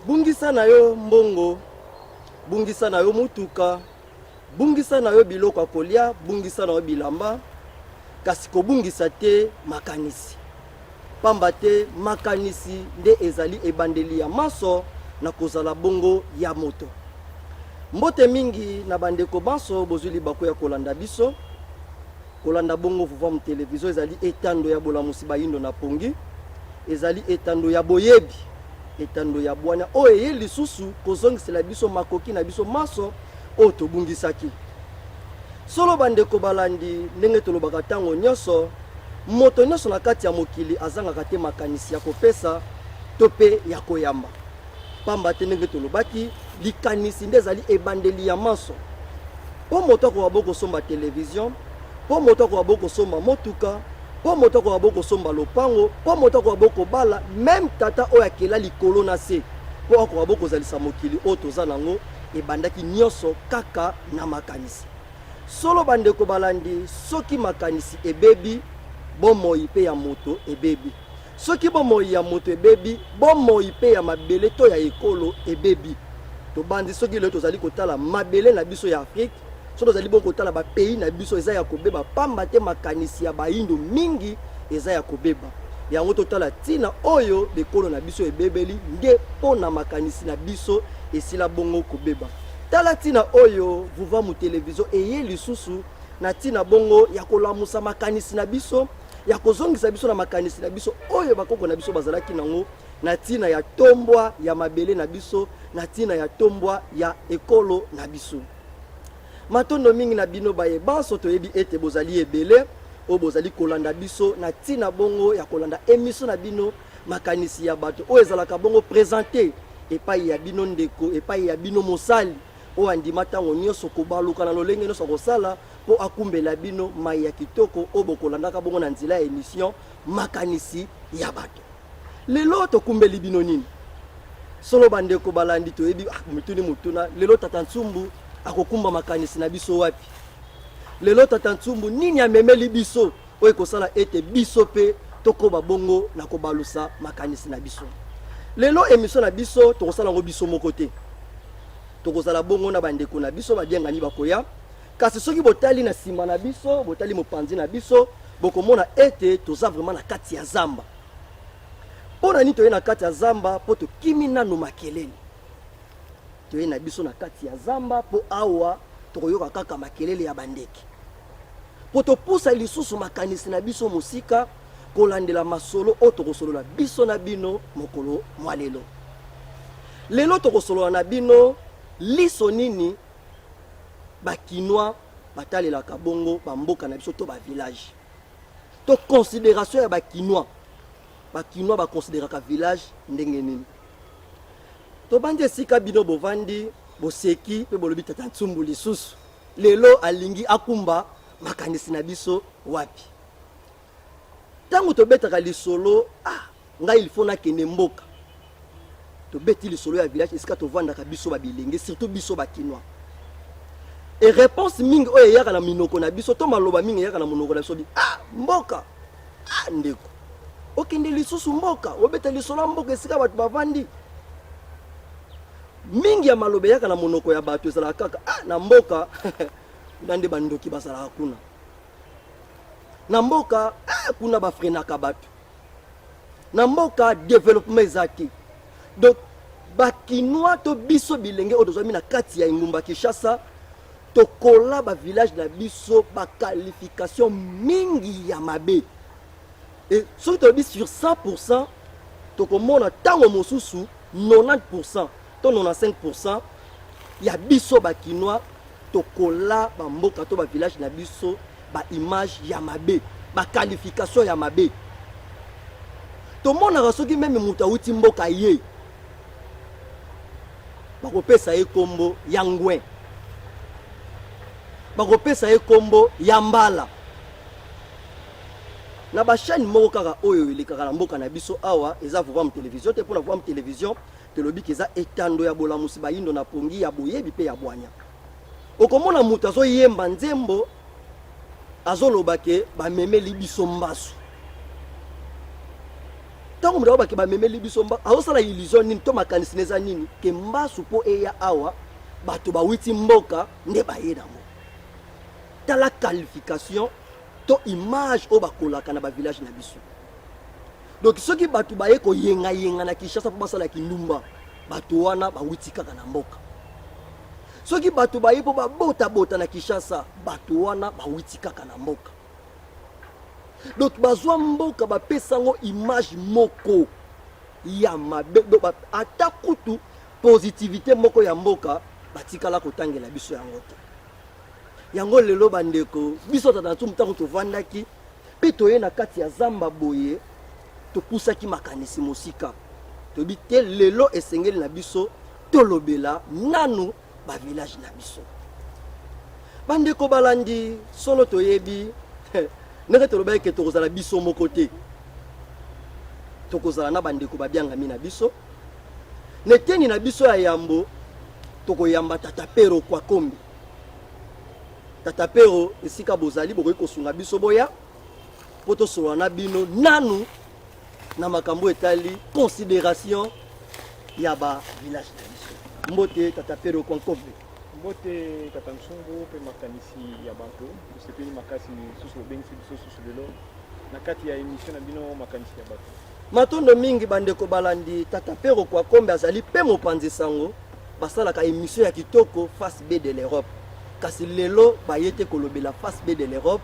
Bungisa na yo mbongo, bungisa na yo motuka, bungisa na yo biloko ya kolia, bungisa na yo bilamba, kasi kobungisa te makanisi. Pamba te makanisi nde ezali ebandeli ya manso na kozala bongo ya moto. Mbote mingi na bandeko banso bozwi libaku ya kolanda biso. Kolanda bongo Vuvamu Television ezali etando ya bolamusi bayindo na pongi, ezali etando ya boyebi, etando ya bwania oyo eye lisusu kozongisela biso makoki na biso manso oyo tobungisaki. Solo bandeko balandi, ndenge tolobaka ntango nyonso, moto nyonso na kati ya mokili azangaka te makanisi ya kopesa to mpe ya koyamba. Pamba te ndenge tolobaki, likanisi nde ezali ebandeli ya manso. Mpo moto akoka bo kosomba television, mpo moto akoka bo kosomba motuka, mpo moto akoka bo kosomba lopango, mpo moto akoka bo kobala, meme tata oyo akela likolo na se, mpo akoka bo kozalisa mokili oyo toza nango, ebandaki nyonso kaka na makanisi. Solo bandeko balandi, soki makanisi ebebi, bomoi mpe ya moto ebebi. Soki bomoi ya moto ebebi, bomoi mpe ya mabele to ya ekolo ebebi. Tobanzi soki lelo tozali kotala mabele na biso ya Afrique, soki tozali bongo kotala ba pays na biso eza ya kobeba pamba te makanisi ya bayindo mingi eza ya kobeba. Yango totala ntina oyo bikolo na biso ebebeli nde mpo na makanisi na biso esila bongo kobeba. Tala ntina oyo Vuvamu Television eye lisusu na ntina bongo ya kolamusa makanisi na biso, ya kozongisa biso na makanisi na biso oyo bakoko na biso bazalaki nango na ntina ya tombwa ya mabele na biso, na ntina ya tombwa ya ekolo na biso. Matondo mingi na bino baye banso toyebi ete bozali ebele oyo bozali kolanda biso na ntina bongo ya kolanda emission na bino makanisi ya bato oyo ezalaka bongo presente epai ya bino ndeko, epai ya bino mosali oyo andima ntango nyonso kobaluka na lolenge nyonso akosala mpo akumbela bino mai ya kitoko oyo bokolandaka bongo na nzela ya emission makanisi ya bato. Lelo tokumbeli bino nini? Solo bandeko balandi, toyebi ah, mituni motuna lelo tata Nsumbu akokumba makanisi na biso wapi? Lelo tata Nsumbu nini amemeli biso oyo ekosala ete biso mpe tokoba bongo na kobalusa makanisi na biso? Lelo emission na biso tokosala yango biso moko te, tokozala bongo na bandeko na biso babiangani bakoya. Kasi soki botali na nsima na biso, botali mopanzi na biso, bokomona ete toza vraiment na kati ya zamba. Mpo na nini toye na kati ya zamba? Mpo tokimi nano makelele. Toye na biso na kati ya zamba mpo awa tokoyoka kaka makelele ya bandeke, mpo topusa lisusu makanisi na biso mosika kolandela masolo oyo tokosolola biso na bino mokolo mwa lelo. Lelo tokosolola na bino liso nini ba Kinois batalelaka bongo ba mboka na biso to ba village to consideration ya ba Kinois. Ba Kinois ba consideraka village ndenge nini? Tobandi esika bino bovandi, boseki pe bolobi tata Nsumbu lisusu lelo alingi akumba makanisi na biso wapi? Tango tobetaka lisolo, ah ngai il faut nakende mboka. Tobeti lisolo ya village esika tovandaka biso ba bilenge, surtout biso ba Kinois. Et réponse mingi oyo eyaka na minoko na biso to maloba mingi eyaka na monoko na biso bi ah mboka, ah ndeko okende lisusu mboka, obeta lisolo ya mboka esika bato bavandi. Mingi ya maloba eyaka na monoko ya bato ezalaka kaka ah na mboka kuna nde bandoki bazalaka kuna na mboka, ah, kuna bafrenaka bato na mboka, developpement eza te. Donc ba Kinois to biso bilenge oyo tozwami na kati ya engumba Kinshasa, tokola ba village na biso ba qualification mingi ya mabe. Et soki tolobi sur 100%, tokomona ntango mosusu 90% to 95% ya biso ba Kinois tokola ba mboka to ba village na biso ba image ya mabe, ba qualification ya mabe. Tomonaka soki meme moto awuti mboka ye bakopesa ye kombo ya ngwen, bakopesa ye kombo ya mbala. Na ba chaîne moko kaka oyo elekaka na mboka na biso awa eza Vuvamu Television te. Mpona Vuvamu Television tolobi ke eza etando ya bolamusi bayindo na pongi ya boyebi mpe ya bwanya. Okomona moto azoyemba nzembo azoloba ke bamemeli biso mbasu. Ntango moto alobaki bamemeli biso mba, azosala illusion nini to makanisi na eza nini ke mbasu mpo eya awa bato bawiti mboka nde baye nango. Tala qualification to image oyo bakolaka na bavillage na biso. Donc soki bato baye koyengayenga na Kinshasa mpo basala kindumba, bato wana bawiti kaka na mboka. Soki bato baye mpo babotabota na Kinshasa, bato wana bawiti kaka na mboka. Donc bazwa mboka bapesa yango image moko ya mabe. Donc ata kutu positivité moko ya mboka batikala kotangela biso yango te. Yango lelo bandeko biso tata na ntango tovandaki mpe toye na kati ya zamba boye, topusaki makanisi mosika, toyebi te lelo esengeli na biso tolobela nanu bavillage na biso. Bandeko balandi solo, toyebi ndenge tolobaki ke tokozala biso moko te, tokozala na bandeko babiangami na biso. Na eteni na biso ya yambo tokoyamba Tata Pero Kwakombe. Tata Pero, esika bozali bokoki kosunga biso boya mpo tosolola na bino nanu na makambo etali considération ya ba village na biso. Mbote Tata Pero Kwakombe. Mbote Tata Nsumbu mpe makanisi ya bato. Tosepeli makasi lisusu bobengisi biso susu lelo na kati ya émission na bino makanisi ya bato. Matondo mingi bandeko balandi. Tata Pero Kwakombe azali mpe mopanzi sango, basalaka émission ya kitoko Face B de l'Europe. Kasi lelo baye te kolobela Face B de l'Europe,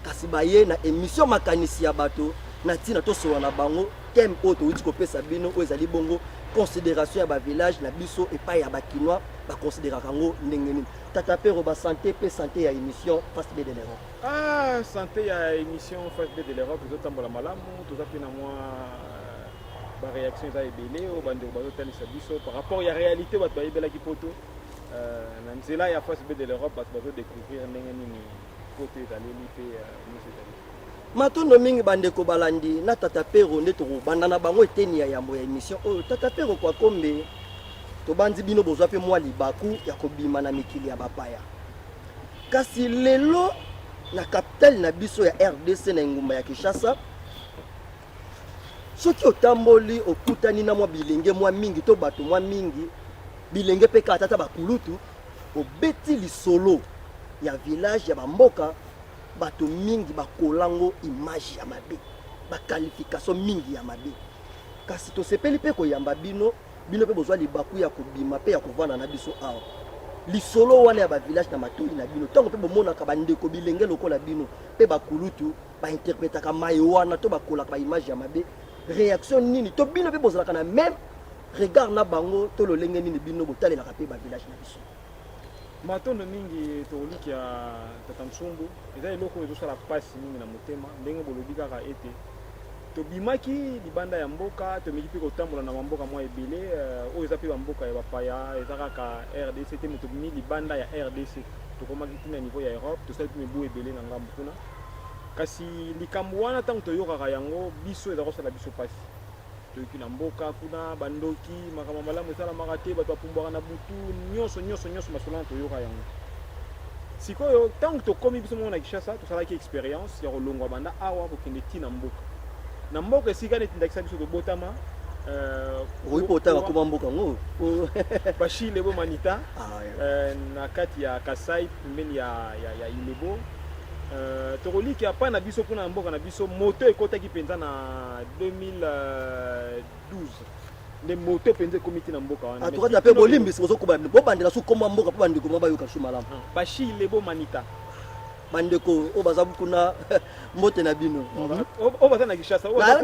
kasi baye na émission makanisi ya bato na ntina tosolola na bango thème oyo towuti kopesa bino, oyo ezali bongo considération ya bavillage na biso epai ya bakinois, baconsidéraka yango ndenge nini. Tata Pero, basanté mpe santé ya émission Face B de l'Europe? Ah, santé ya émission Face B de l'Europe ezotambola malamu. Toza mpe na mwa baréaction eza ebele oyo bandeko bazotalisa biso par rapport ya réalité bato bayebelaki poto. Na nzela ya Face B de l'Europe, bato bazodécouvrir ndenge nini poto ezaleli mpe nyonso ezali. Matondo mingi bandeko balandi. Na Tata Pero nde tokobanda na bango eteni ya yambo ya émission oyo. Tata Pero Kwakombe, tobandi bino bozwa mpe mwa libaku ya kobima na mikili ya bapaya, kasi lelo na capitale na biso ya RDC, na engumba ya Kinshasa, soki otamboli okutani na mwa bilenge mwa mingi to bato mwa mingi, bilenge mpe kaka tata bakulutu, obeti lisolo ya village ya bamboka, bato mingi bakolango image ya mabe, baqualification mingi ya mabe. Kasi tosepeli mpe koyamba bino, bino mpe bozwa libaku ya kobima mpe ya kovanda na biso awa. Lisolo wana ya bavillage na matoi na bino, ntango mpe bomonaka bandeko bilenge lokola bino mpe bakulutu bainterpretaka maye wana to bakolaka baimage ya mabe, réaction nini to bino mpe bozalaka na même regard na bango to lolenge nini bino botalelaka mpe bavillage na biso? Matondo mingi. Tokoliki ya Tata Nsumbu, eza eloko oyo ezosala mpasi mingi na motema, ndenge bolobi kaka ete tobimaki libanda ya mboka, tomeki mpe kotambola na bamboka mwa ebele oyo eza mpe bamboka ya bapaya, eza kaka RDC te. Me tobimi libanda ya RDC, tokomaki ntina niveau ya Europe, tosali mpe mibu ebele na ngambo kuna. Kasi likambo wana, ntango toyokaka yango, biso eza kosala biso mpasi. Toyoki na mboka kuna bandoki, makambo malamu esalamaka te, bato bapumbwaka na butu, nyonso nyonso nyonso, masolo wana toyoka yango. Sikoyo ntango tokómi biso moko na Kinshasa, tosalaki expérience ya kolongwa banda awa kokende ti na mboka, na mboka esika neti ndakisa biso tobotama. Okoki mpo otanga koma mboka yango? Bashilebo Manita, na kati ya Kasai, pembeni ya Ilebo. Tokoliki apa na biso kuna na mboka na biso, moto ekotaki mpenza na 2012 nde moto mpenza ekomi ti na mboka wana. Atukati mpe bolimbisi, bozokoba bobandela su komba mboka mpo bandeko ma bayoka su malamu. Bashilebo Manita. Bandeko oyo baza kuna, mbote na bino. Oyo baza na Kinshasa, baza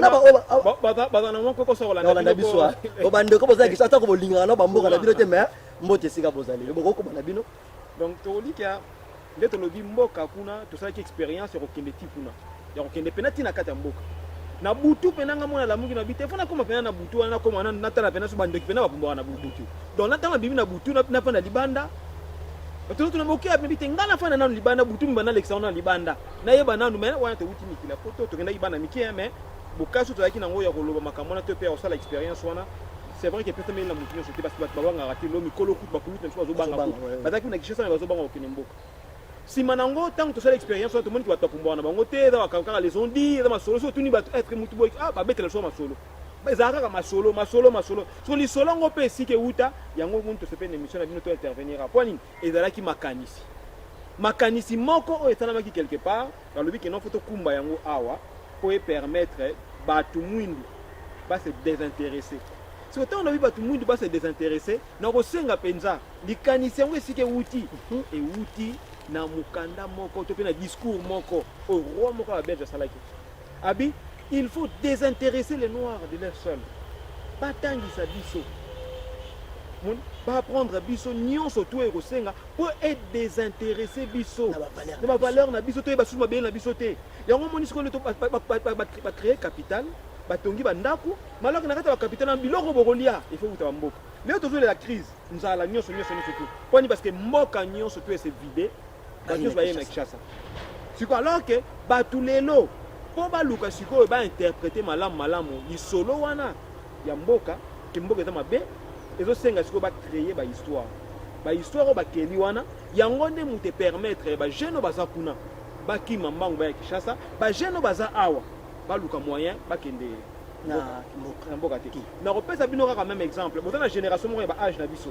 na moko kosa kolanda biso. Bandeko boza na Kinshasa, atako bolingaka na bamboka na bino te, mais mbote esika bozali, bokokoma na bino. Donc tokolikia nde tolobi mboka kuna, tosalaki expérience ya kokende ti kuna, ya kokende mpena ti na kati ya mboka na butu mpena. Nga mona lamuki na bi te, fo nakóma mpena na butu wana, nakóma natala mpena so bandoki mpena bapumbwaka na butu. Donc na ntango nabimi na butu, nafanda libanda, tozotuna moke apebi te, ngai nafanda nanu libanda butu mibanda, nalekisa wana libanda, nayeba nanu. Mais wana towuti mikili ya poto, tokendaki bana mike, mais bokasi tozalaki nango ya koloba makambo wana to mpe ya kosala expérience wana, c'est vrai que epesameli na motu nyonso te, parce que bato babangaka te. Lo mikolo kutu, bakulutu na biso bazobanga kutu, bazalaki na Kinshasa, mais bazobanga kokende mboka. Nsima nango, ntango tosala expérience wana, tomoni bato bapumbwaka na bango te, eza kaka les on-dit, eza masolo. Soki otuni bato, être mutu boye, ah, babetela biso masolo. Ezalaka kaka masolo, masolo, masolo. Siko lisolo yango mpe esika ewuta, yango moni tosepeli na emission na bino to intervenir awa. Mpo nini? Ezalaki makanisi. Makanisi moko oyo esalamaki quelque part, balobi ke non, faut tokumba yango awa mpo e permettre bato mwindu ba se desinteresser. Siko ntango nalobi bato mwindu ba se desinteresser, nakosenga mpenza likanisi yango esika ewuti, ewuti na mokanda moko to mpe na discours moko oyo roi moko ya Belge asalaki. Abi, il faut desinteresser les noirs de leur sol. Batangisa biso. Moni, ba apprendre biso nyonso tout ekosenga po e desinteresser biso. Na ba valeur na ba valeur na biso toyeba susu mabele na biso te. Yango moni sikoyo to ba créer capital, batongi ba ndako, malaki na kati ya ba capital na biloko bokolia, il faut kuta ba mboka. Lelo tozolela crise, nzala nyonso nyonso nyonso tout. Poni parce que mboka nyonso tout ese vide. Bato nyonso baye na Kinshasa. Sikoyo alors que bato lelo mpo baluka sikoyo ba interpreter malamu malamu lisolo wana ya mboka ke mboka eza mabe, ezosenga sikoyo ba créer ba histoire. Ba histoire oyo bakeli wana yango nde moto e permettre ba jeunes oyo baza kuna bakima mbangu baya Kinshasa, ba jeunes oyo baza awa baluka moyen bakende na mboka, na mboka te. Nakopesa bino kaka même exemple, boza na génération moko ya ba age na biso,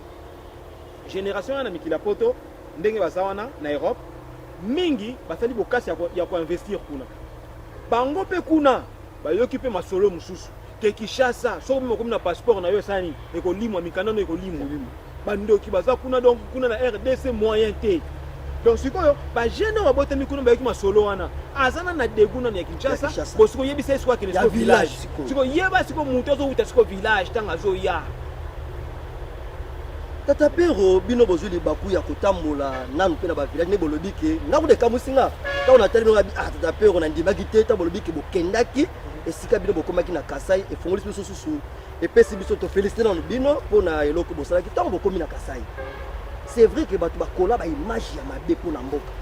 génération wana na mikili ya poto ndenge baza wana na Europe mingi basali bokasi ya koinvestir kuna. Bango mpe kuna bayoki mpe masolo mosusu ke Kinshasa soki mpe okomi na passeport na yo esala nini, ekolimwa, mikanda no ekolimwa, bandoki baza kuna, donc kuna na RDC moyen te. Donc sikoyo ba jeune oyo babotami kuna bayoki masolo wana, aza na na degout nanu ya Kinshasa, bo sikoyo yebisa ye sikoyo akende sikoyo village, sikoyo yeba sikoyo moto azowuta sikoyo village ntango azoya. Tata Pero, bino bozwi libaku ya kotambola nanu mpe na ba village, nde bolobi ke nga kuta ekamwisi nga ntango natali bino, ah Tata Pero, nandimaki te ntango bolobi ke bokendaki esika bino bokomaki na Kasai, efongolisi biso susu, epesi biso to féliciter nanu bino mpo na eloko bosalaki ntango bokomi na Kasai. C'est vrai que bato bakola ba image ya mabe mpo na mboka,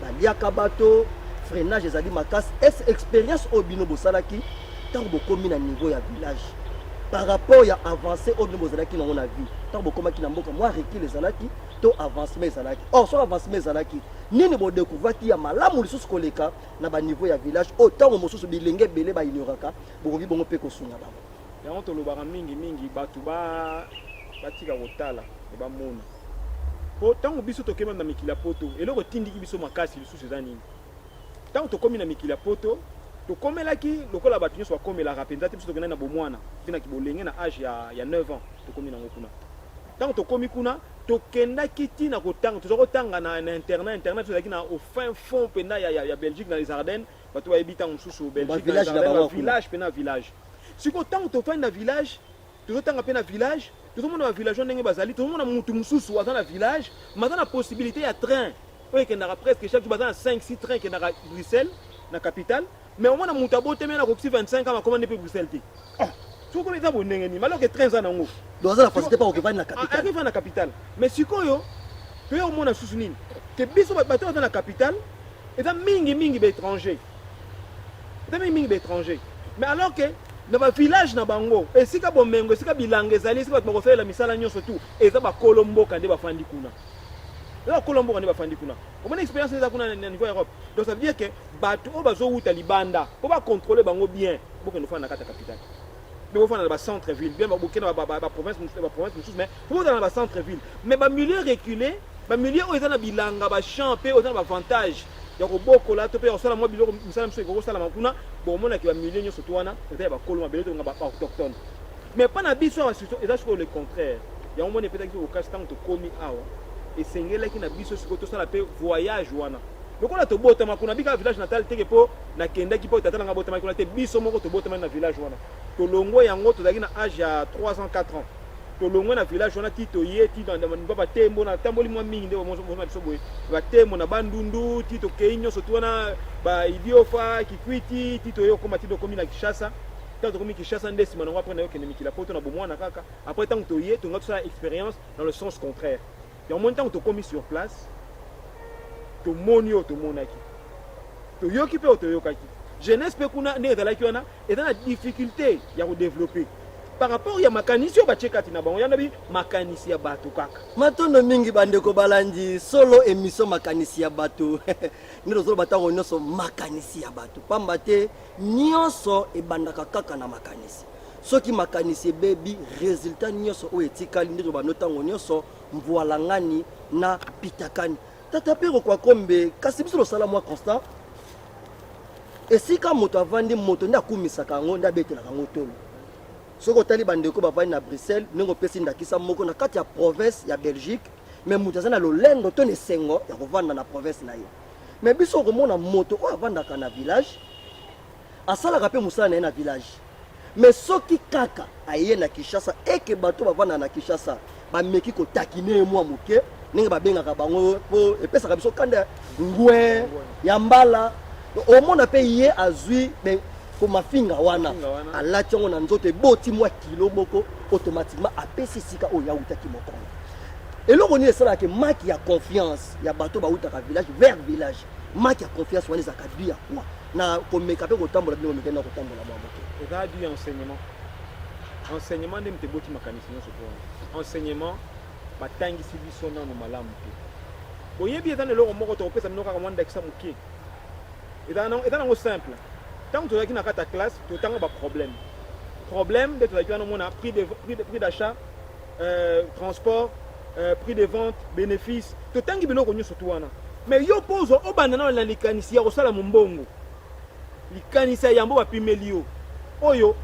baliaka bato, freinage ezali makasi. Est expérience oyo bino bosalaki ntango bokomi na niveau ya village par rapport ya avancé oyo bino bozalaki nango na vie ntango bokomaki na mboka, mwa recul ezalaki to avancement ezalaki? Or soki avancement ezalaki, nini bodécouvraki ya malamu lisusu koleka na baniveau ya village oyo ntango mosusu bilenge ebele baignoraka, bokoki bongo mpe kosunga bango? Yango tolobaka mingi mingi, bato batika kotala e bamona, po ntango biso tokema na mikili ya poto, eloko etindiki biso makasi lisusu eza nini? Ntango tokomi na mikili ya poto, tokomelaki lokola bato nyonso bakomelaka mpenza te. Biso tokendaki na bomwana mpe na kibolenge, na age ya 9 ans tokomi nango kuna. Ntango tokomi kuna, tokendaki ntina kotanga, toza kotanga na internat. Internat tozalaki na au fin fond mpenza ya Belgique, na les Ardennes. Bato bayebi ntango mosusu Belgique, village mpe na village. Sikoyo ntango tofandi na village, tozotanga mpe na village, tozomona ba villageois ndenge bazali, tozomona mutu mosusu aza na village mais aza na possibilité ya train oyo ekendaka presque chaque jour, baza na 5 6 train ekendaka Bruxelles na capitale, mais omona mutu abotemi na kokisi 25 ans akoma nde mpe Bruxelles te. Oh, soki eza boye ndenge nini alors que train eza nango? Donc aza na facilité mpo akokevandi na capitale. Akevandi na capitale, mais sikoyo toye komona susu nini? Ke biso bato baza na capitale eza mingi mingi ba étranger, eza mingi mingi ba étranger, mais alors que na ba village na bango, esika bomengo, esika bilanga ezali, esika bato bakosalela misala nyonso tu, eza bakolo mboka nde bafandi kuna, eza bakolo mboka nde bafandi kuna. Omoni expérience eza kuna na niveau Europe. Donc ça veut dire que bato oyo bazowuta libanda, mpo bacontrôle bango bien, bokende ofanda na kati ya capitale, mpe bofanda na bacentre ville bien, bokende baprovince mosusu, mais po bozala na bacentre ville. Mais bamilieu reculé, bamilieu oyo eza na bilanga, bachamp, mpe oyo eza na baavantage ya kobokola to mpe ya kosala mwa biloko, misala mosusu ekoki kosalama kuna, bokomonaki bamilieu nyonso to wana eza ya bakolo mabele, tokonga baautochtone. Mais mpa na biso awa eza sikoyo le contraire. Yango moni epesaki biso bokasi ntango tokomi awa, esengelaki na biso sikoyo tosala mpe voyage wana lokola tobotama kuna, bika village natal teke mpo nakendaki mpo tata nanga abotamaki kuna te. Biso moko tobotamaki na village wana, tolongwe yango tozalaki na age ya 3 ans, 4 ans, tolongwe na village wana ti toye ti na batembo, natamboli mwa mingi nde bomona biso boye, batembo na Bandundu ti tokei nyonso tu wana, baidiofa, Kikwiti, ti toye okoma ti tokomi na Kinshasa. Ntango tokomi Kinshasa nde nsima nango après nayokende mikili ya poto na bomwana kaka. Après ntango toye, tonga tosala expérience dans le sens contraire. Yango moni ntango tokomi sur place, tomoni oyo tomonaki, toyoki mpe oyo toyokaki. Jeunesse mpe kuna ndenge ezalaki wana, eza na difficulté ya kodévelopper par rapport ya makanisi oyo batie kati na bango, yana bi makanisi ya bato kaka. Matondo mingi bandeko balandi solo émission makanisi ya bato. Nde tozoloba ntango nyonso makanisi ya bato, pamba te nyonso ebandaka kaka na makanisi. Soki makanisi ebebi, resultat nyonso oyo etikali nde tobanda ntango nyonso mvualangani na pitakani. Tata Pero Kwakombe, kasi biso tosala mwa constat, esika moto avandi, moto nde akumisaka yango, nde abetelaka yango tolo. Soki otali bandeko bavandi na Bruxelles, ndenge opesi ndakisa moko na kati ya province ya Belgique, mais moto aza na lolendo to na esengo ya kovanda na province na ye. Mais biso okomona moto oyo avandaka na village, asalaka mpe mosala na ye na village, mais soki kaka aye na Kinshasa, eke bato bavandaka na Kinshasa bameki kotakine ye mwa moke, ndenge babengaka bango mpo epesaka biso kanda ngwe ya mbala, omona mpe ye azwi komafinga wana, alati yango na nzoto, eboti mwa kilo moko, automatiquement apesi esika oyo awutaki mokongo. Eloko nini esalaka manque ya confiance ya bato bautaka village vers village? Manque ya confiance wana ezalaka dû ya quoi? Na komeka mpe kotambola, bino bomekani na kotambola mwa moke. Eza dû ya enseignement. Enseignement nde moto eboti makanisi nyonso. Mpo enseignement batangisi biso nano malamu te. Boyebi, eza na eloko moko tokopesa bino kaka mwa ndakisa moke, eza nango simple. Ntango tozalaki na kati ya classe, totanga baproblème. Problème nde tozalaki wana, omona prix d'achat, transport, prix de vente, bénéfice. Totangi biloko nyonso tu wana, mais yo mpo ozwa, obanda nano na likanisi ya kosala mombongo. Likanisi ya yambo bapimeli yo oyo,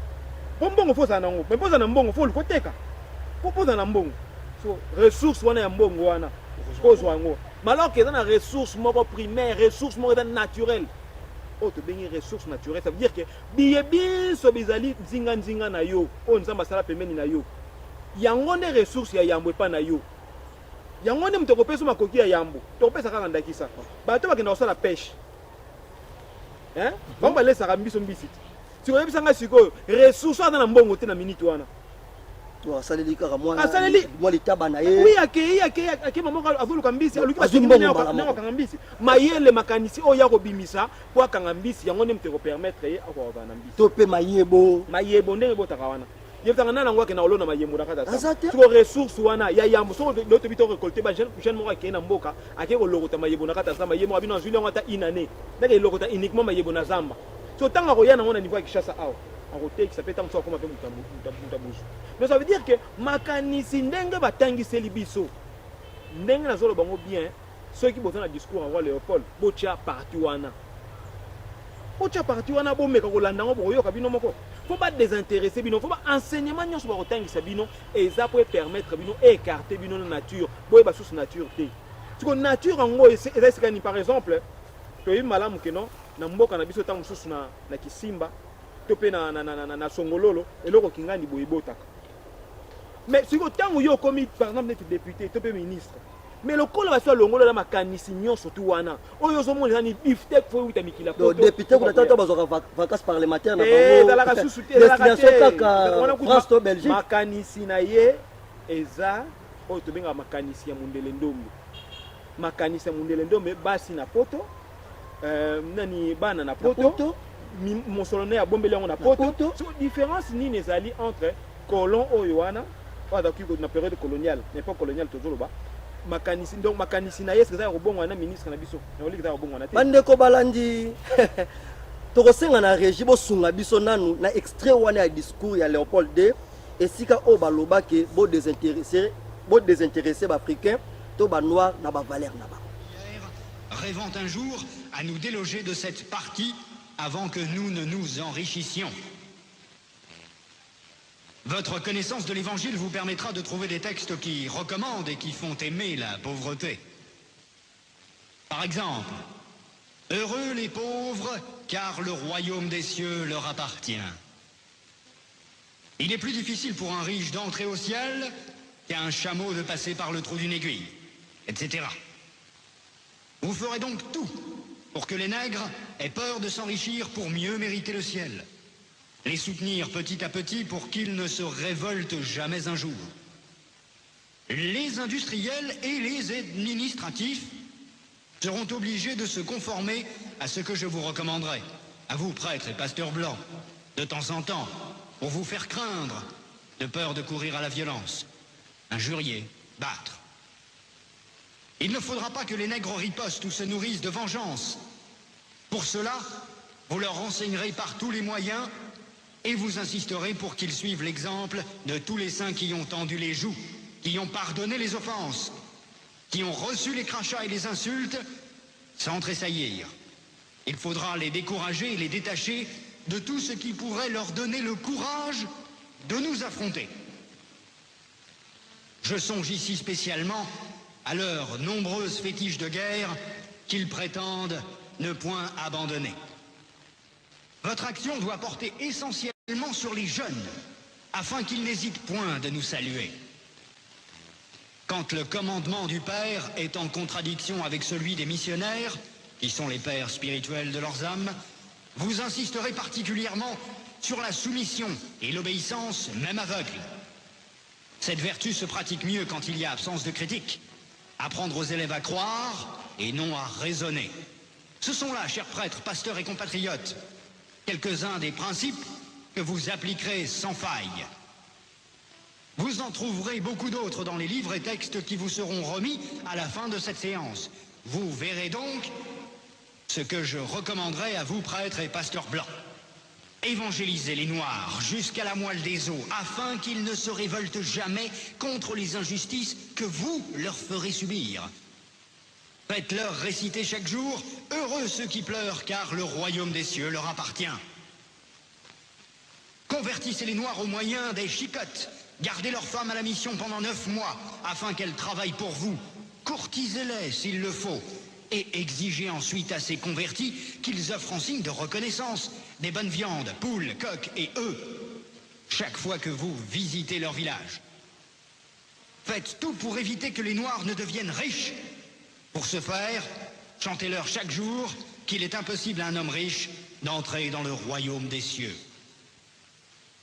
mpo mbongo fo ozala nango, mais mpo ozala na mbongo, fo oluka oteka. Mpo ozala na mbongo, so ressource wana ya mbongo wana kozwa yango, alors que eza na ressource moko primaire, ressource moko eza naturelle, oyo tobengi ressource naturelle. Ça veut dire que biye biso bizali nzinga-nzinga na yo, oyo Nzambe asala pembeni na yo, yango nde ressource ya yambo epai na yo. Yango nde moto akopesa makoki ya yambo. Tokopesa kaka ndakisa, bato bakenda kosala pêche, hein? Bango balesaka biso mbisi te. Sikoyo oyebisa ngai, sikoyo ressource aza na mbongo te na minute wana. Asaleli kaka mwa Asaleli- mwa litaba na ye. Oui, akei akei mama moko azoluka mbisi, aluki. Azwi mbongo mbala moko. Akanga mbisi, mayele, makanisi oyo ya kobimisa mpo akanga mbisi, yango nde moto ekopermettre ye akoka na mbisi. To mpe mayebo. Mayebo ndenge ebotaka wana, yebisanga nani yango akenda kolona mayembo na kati? Aza te. Siko ressource wana ya yambo, soko lelo tobi to récolte, ba jeune moko akei na mboka, akei kolokota mayebo na kati ya zamba, ye moko abino azwili yango ata une année, ndenge elokota uniquement mayebo na zamba. So ntango akoya nango na niveau ya Kinshasa awa, akotekisa mpe, ntango mosusu akoma mpe moto ya bozwi. Mais ça veut dire que makanisi ndenge batangiseli biso, ndenge nazoloba yango bien, soki boza na discours ya roi Léopold, botia parti wana, botya parti wana, bomeka kolanda yango, bokoyoka bino moko. Fo badésintéresser bino, fo baenseignement nyonso bakotangisa bino eza po epermettre bino, écarte bino na nature, boyeba susu nature te. Siko nature yango eza esika nini? Par exemple, toyebi malamu keno na mboka na biso, ntango mosusu na Kisimba to mpe na Songololo, eloko kingani boye ebotaka. Mais sikoyo ntango yo okomi par exemple neti député to mpe ministre, mais lokola basi balongolola makanisi nyonso tu wana, oyo ozomona eza ni bifteck, fo euta mikili ya Donc député kuna, tata bazwaka vacances parlementaire na bango, ezalaka susu te. Destination kaka France to Belgique. Makanisi na ye eza oyo tobengaka makanisi ya mondele ndombe. Makanisi ya mondele ndombe, basi na poto, nani, bana na poto, mosolo na ye abombeli yango na poto. So différence nini ezali entre colon oyo wana, oyo azalaki na période coloniale, na époque coloniale tozoloba, makanisi, donc makanisi na ye eza ya kobongwana na ministre na biso na oliki, eza ya kobongwana te? Bandeko balandi, tokosenga na régie bosunga biso nanu na extrait wana ya discours ya Léopold II, esika oyo balobaki bodésintéresser baafricain to banoir na bavaleur na bango. Rêvant un jour à nous déloger de cette partie avant que nous ne nous enrichissions. Votre connaissance de l'Évangile vous permettra de trouver des textes qui recommandent et qui font aimer la pauvreté. Par exemple, Heureux les pauvres, car le royaume des cieux leur appartient. Il est plus difficile pour un riche d'entrer au ciel qu'à un chameau de passer par le trou d'une aiguille, etc. Vous ferez donc tout pour que les nègres aient peur de s'enrichir pour mieux mériter le ciel. Les soutenir petit à petit pour qu'ils ne se révoltent jamais un jour. Les industriels et les administratifs seront obligés de se conformer à ce que je vous recommanderai, à vous, prêtres et pasteurs blancs, de temps en temps, pour vous faire craindre, de peur de courir à la violence, injurier, battre. Il ne faudra pas que les nègres ripostent ou se nourrissent de vengeance. Pour cela, vous leur renseignerez par tous les moyens. Et vous insisterez pour qu'ils suivent l'exemple de tous les saints qui ont tendu les joues, qui ont pardonné les offenses, qui ont reçu les crachats et les insultes sans tressaillir. Il faudra les décourager et les détacher de tout ce qui pourrait leur donner le courage de nous affronter. Je songe ici spécialement à leurs nombreuses fétiches de guerre qu'ils prétendent ne point abandonner. Votre action doit porter essentiellement sur les jeunes, afin qu'ils n'hésitent point de nous saluer. Quand le commandement du Père est en contradiction avec celui des missionnaires, qui sont les pères spirituels de leurs âmes, vous insisterez particulièrement sur la soumission et l'obéissance, même aveugle. Cette vertu se pratique mieux quand il y a absence de critique. Apprendre aux élèves à croire et non à raisonner. Ce sont là, chers prêtres, pasteurs et compatriotes, quelques-uns des principes que vous appliquerez sans faille. Vous en trouverez beaucoup d'autres dans les livres et textes qui vous seront remis à la fin de cette séance. Vous verrez donc ce que je recommanderai à vous, prêtres et pasteurs blancs. Évangélisez les Noirs jusqu'à la moelle des os, afin qu'ils ne se révoltent jamais contre les injustices que vous leur ferez subir. Faites-leur réciter chaque jour, heureux ceux qui pleurent, car le royaume des cieux leur appartient. Convertissez les Noirs au moyen des chicottes. Gardez leurs femmes à la mission pendant neuf mois, afin qu'elles travaillent pour vous. Courtisez-les s'il le faut, et exigez ensuite à ces convertis qu'ils offrent en signe de reconnaissance des bonnes viandes, poules, coqs et œufs, chaque fois que vous visitez leur village. Faites tout pour éviter que les Noirs ne deviennent riches. Pour ce faire, chantez-leur chaque jour qu'il est impossible à un homme riche d'entrer dans le royaume des cieux.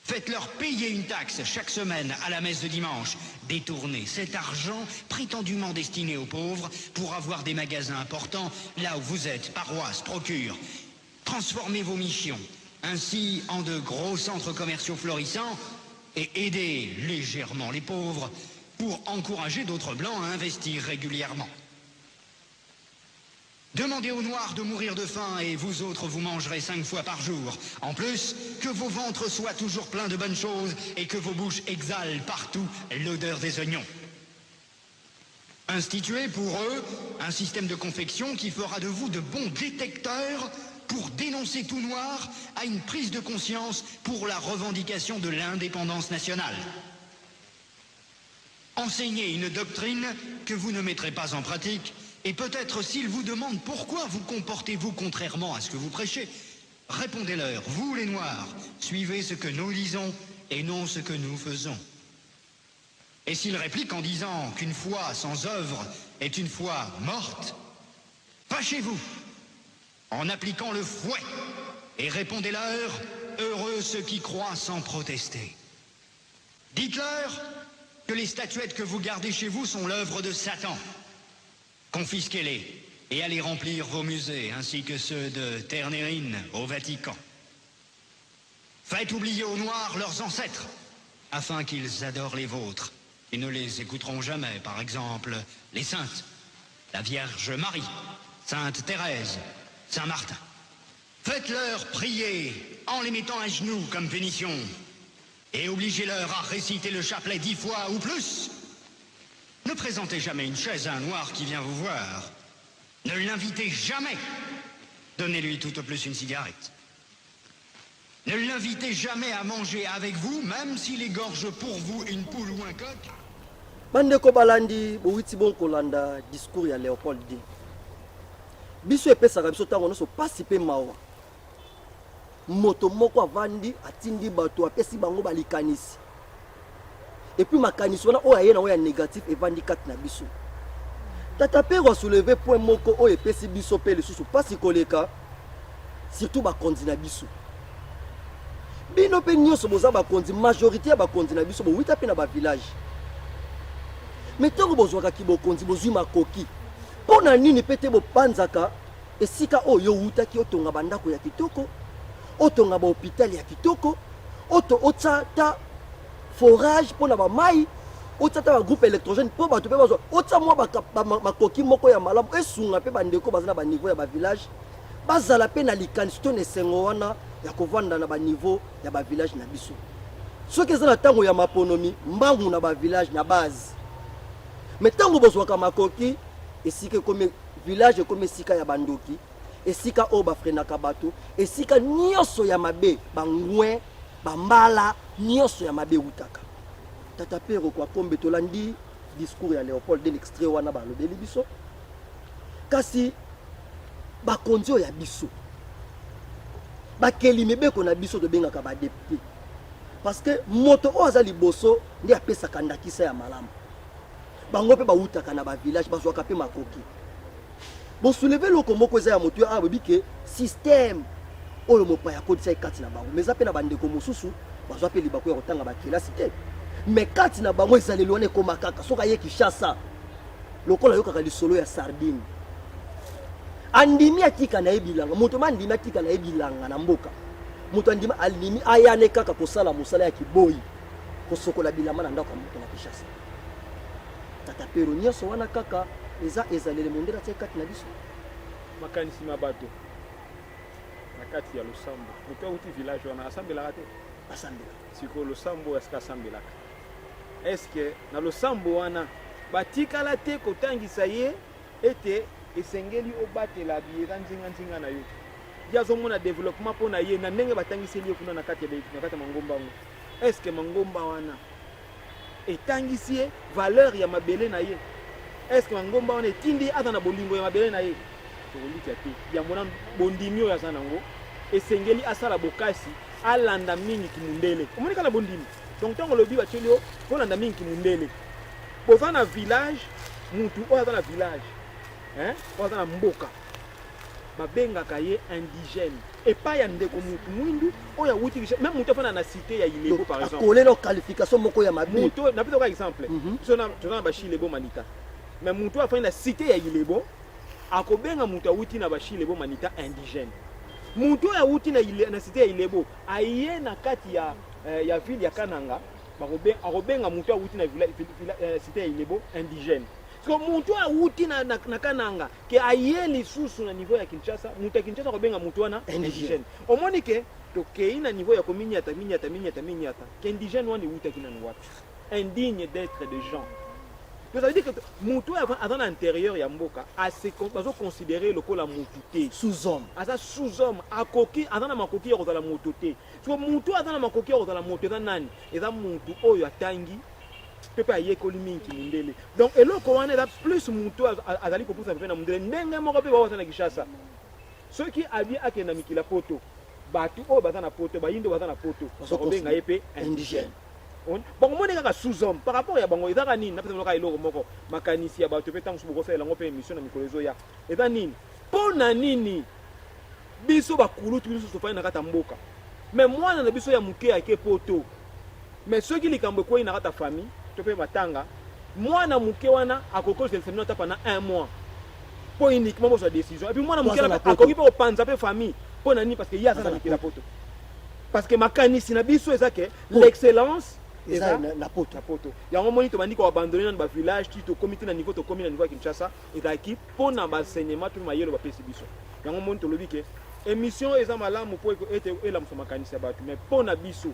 Faites-leur payer une taxe chaque semaine à la messe de dimanche. Détournez cet argent prétendument destiné aux pauvres pour avoir des magasins importants là où vous êtes, paroisse, procure. Transformez vos missions ainsi en de gros centres commerciaux florissants et aidez légèrement les pauvres pour encourager d'autres blancs à investir régulièrement. Demandez aux Noirs de mourir de faim et vous autres vous mangerez cinq fois par jour. En plus, que vos ventres soient toujours pleins de bonnes choses et que vos bouches exhalent partout l'odeur des oignons. Instituez pour eux un système de confection qui fera de vous de bons détecteurs pour dénoncer tout noir à une prise de conscience pour la revendication de l'indépendance nationale. Enseignez une doctrine que vous ne mettrez pas en pratique et peut-être s'ils vous demandent pourquoi vous comportez-vous contrairement à ce que vous prêchez, répondez-leur, vous les Noirs, suivez ce que nous disons et non ce que nous faisons. Et s'ils répliquent en disant qu'une foi sans œuvre est une foi morte, fâchez-vous en appliquant le fouet et répondez-leur, heureux ceux qui croient sans protester. Dites-leur que les statuettes que vous gardez chez vous sont l'œuvre de Satan. Confisquez-les et allez remplir vos musées ainsi que ceux de Ternérine au Vatican. Faites oublier aux Noirs leurs ancêtres afin qu'ils adorent les vôtres et ne les écouteront jamais, par exemple les saintes, la Vierge Marie, Sainte Thérèse, Saint Martin. Faites-leur prier en les mettant à genoux comme punition et obligez-leur à réciter le chapelet dix fois ou plus. Ne présentez jamais une chaise à un noir qui vient vous voir. Ne l'invitez jamais. Donnez-lui tout au plus une cigarette. Ne l'invitez jamais à manger avec vous, même s'il égorge pour vous une poule ou un coq. Bandeko balandi, bowiti bongo kolanda discours ya Leopold ii. Biso epesaka biso ntango nyonso mpasi mpe mawa. Moto moko avandi atindi bato apesi bango balikanisi epuis makanisi wana oyo aye nango ya négatif evandi kati na biso. Tata Pero asouleve point moko oyo epesi biso mpe lisusu mpasi koleka, surtout bakonzi na biso. Bino mpe nyonso boza bakonzi, majorité ya bakonzi na biso bowita mpe na bavillage. Me ntango bozwaka kibokonzi, bozwi makoki, mpo na nini mpe te bopanzaka esika oyo yo owutaki, otonga bandako ya kitoko, otonga bahôpital ya kitoko, otya ta forage mpo na bamai, otya ta bagroupe électrogène mpo bato mpe bazwa, otya mwa makoki moko ya malamu esunga mpe bandeko baza na baniveau ya bavillage bazala mpe na likanisi to na esengo wana ya kovanda na baniveau ya bavillage na biso. Soki eza na ntango ya maponomi, mbangu na bavillage na base. Me ntango bozwaka makoki, esika ekomi village ekomi esika ya bandoki, esika oyo bafrenaka bato, esika nyonso ya mabe, bangwe, bambala nyonso ya mabe eutaka. Tata Pero Kwakombe, tolandi discours ya Leopold de l'extrait wana balobeli biso, kasi bakonzi oyo ya biso bakeli mibeko na biso tobengaka badepute, parce que moto oyo aza liboso nde apesaka ndakisa ya malamu. Bango mpe bawutaka na bavillage, bazwaka mpe makoki. Bosouleve eloko moko eza ya motu awa, boyebi ke système oyo mopaya akotisaki kati na bango, mais eza mpe na bandeko mosusu bazwa mpe libaku ya kotanga bakelasi te, mais kati na bango ezaleli wana ekoma kaka soki aye Kinshasa, lokola ayokaka lisolo ya sardine, andimi atika na ye bilanga. Moto ma andimi atika na ye bilanga na mboka, moto andimi alimi ayane kaka kosala mosala ya kiboyi, kosokola bilamba na ndako ya moto na Kinshasa. Tata Pero, nyonso wana kaka eza ezaleli mondele atie kati na biso. Makanisi ma bato na kati ya losambo, moto auti village wana asambelaka te? Asambelaka. Sikoyo losambo oyo asika asambelaka, eske na losambo wana batikala te kotangisa ye ete esengeli obatela biye nzinga nzinga na yo? Ye azomona développement mpo na ye na ndenge batangiseli ye kuna na kati ya mangomba yango. Eske mangomba wana etangisi ye valeur ya mabele na ye? Eske mangomba wana etindi ye aza na bolingo ya mabele na ye? Tokolikia te. Yango na bondimi oyo aza nango, esengeli asala bokasi, alanda mingi kimundele. Omoni kaka na bondimi. Donc ntango olobi batieli yo kolanda mingi kimundele, boza na village, mutu oyo aza na village, hein, oyo aza na mboka, babengaka ye indigène epai ya ndeko mutu mwindu oyo awuti, même mutu afanda na cité ya Ilebo par exemple, akolela qualification moko ya mabe. Mutu napesa ka exemple, biso toza na bashilebo Manita, mais mutu oyo afandi na cité ya Ilebo akobenga mutu awuti na bashilebo Manita indigène. Mutu oyo awuti na cité ya Ilebo aye na kati ya ville ya Kananga, akobenga mutu awuti na cité ya Ilebo indigène. Parce que mutu awuti na Kananga ke aye lisusu na niveau ya Kinshasa, mutu ya Kinshasa akobenga mutu wana indigène. Omoni ke tokei na niveau ya kominyata minyata minyata minyata, ke indigène wana ewutaki nanu wapi? Indigne d'être de gens. Donc ça veut dire que mutu oyo aza na intérieur ya mboka bazoconsidere lokola mutu te, sous-homme. Aza sous-homme, akoki, aza na makoki ya kozala moto te. So mutu oyo aza na makoki ya kozala moto eza nani? Eza mutu oyo atangi mpe ayekoli mingi mondele. Donc eloko wana eza plus mutu azali kopusa mpe na mondele. Ndenge moko mpe baza na Kinshasa, soki abi akende na mikila poto, bato oyo baza na poto, bayindo baza na poto, bakobenga ye mpe indigène. Bango moni kaka sous-homme par rapport ya bango. Ezaka nini? Napesa kaka eloko moko, makanisi ya bato mpe ntango mosusu bokosalela yango mpe émission na mikolo ezoya. Eza nini? Mpo na nini biso bakulutu, biso tofandi na kati ya mboka, mais mwana na biso ya moke ake poto, mais soki likambo ekwei na kati ya famille to mpe matanga, mwana moke wana akoki kozelisa bino ata pendant un mois mpo uniquement bozwa décision? Et puis mwana moke akoki mpe kopanza mpe famille. Mpo na nini? Parce que ye aza na mikili ya poto. Parce que makanisi na biso eza ke l'excellence eza na poto. Na poto. Yango moni tobandi koabandonner nanu bavillage ti tokomi ti na niveau tokomi na niveau ya Kinshasa. Ezalaki mpo na baenseignement to mayelo bapesi biso. Yango moni tolobi ke émission eza malamu mpo ete elamusa makanisi ya bato, mais mpo na biso